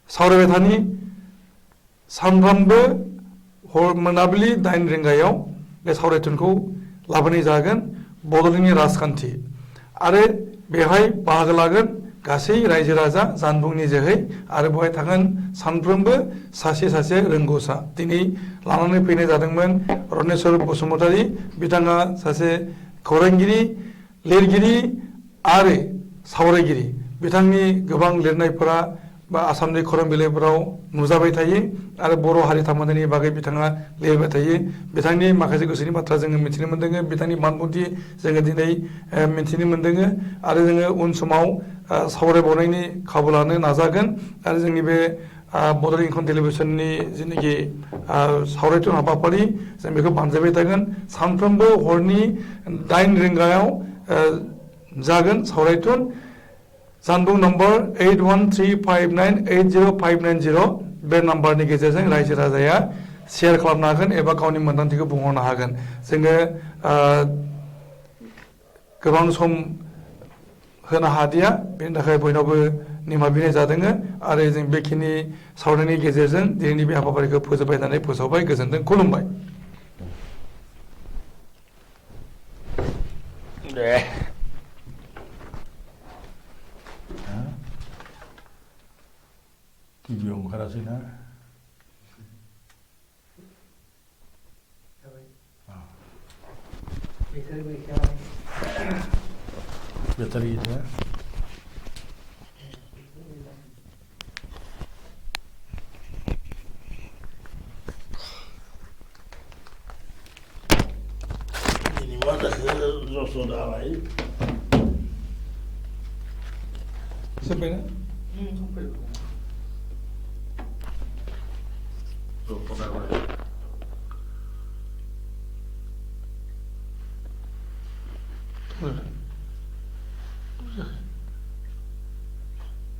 सावरायबाय थानि सानफ्रामबो मोनाबिलि 9 रिंगायाव बे सावरायथुनखौ लाबोनाय जागोन बड'लेण्डनि राजखान्थि आरो बेवहाय बाहागो लागोन गासै रायजो राजा जानबुंनि जोहै आरो बेवहाय थागोन सानफ्रोमबो सासे रोंगौसा दिनै लानानै फैनाय जादोंमोन रनेस्वर बसुमतारी बिथाङा सासे खौरांगिरि लिरगिरि आरो सावरायगिरि बिथांनि गोबां लिरनायफोरा बा आसामनि खौरां बिलाइफोराव नुजाबाय थायो आरो बर' हारि थामोन्थानि बागै बिथाङा लिरबाय थायो बिथांनि माखासे गोसोनि बाथ्रा जोङो मिथिनो मोन्दों बिथांनि मानबुंथि जोङो दिनै मिथिनो मोन्दों आरो जोङो उन समाव सावरायबावनायनि खाबु लानो नाजागोन आरो जोंनि बे बड'लेण्ड इंखं टेलिभिसननि जिनोखि सावरायथुन हाबाफारि जों बेखौ बानजायबाय थागोन सानफ्रोमबो हरनि 9 रिंगायाव जागोन सावरायथुन जानबुं नम्बर 8135980590 बे नाम्बारनि गेजेरजों रायजो राजाया शेयार खालामनो हागोन एबा गावनि मोन्दांथिखौ बुंहरनो हागोन जोङो गोबां सम होनो हादिया बेनि थाखाय बयनावबो निमाहा बिनाय जादों आरो जों बेखिनि सावरायनायनि गेजेरजों दिनैनि बे हाबाफारिखौ फोजोबबाय होननानै फोसावबाय गोजोनथों खुलुमबाय टिभियाव ओंखारासै ना बेटारि गैया मा जाखो जस' दालाय जोब्बायना औ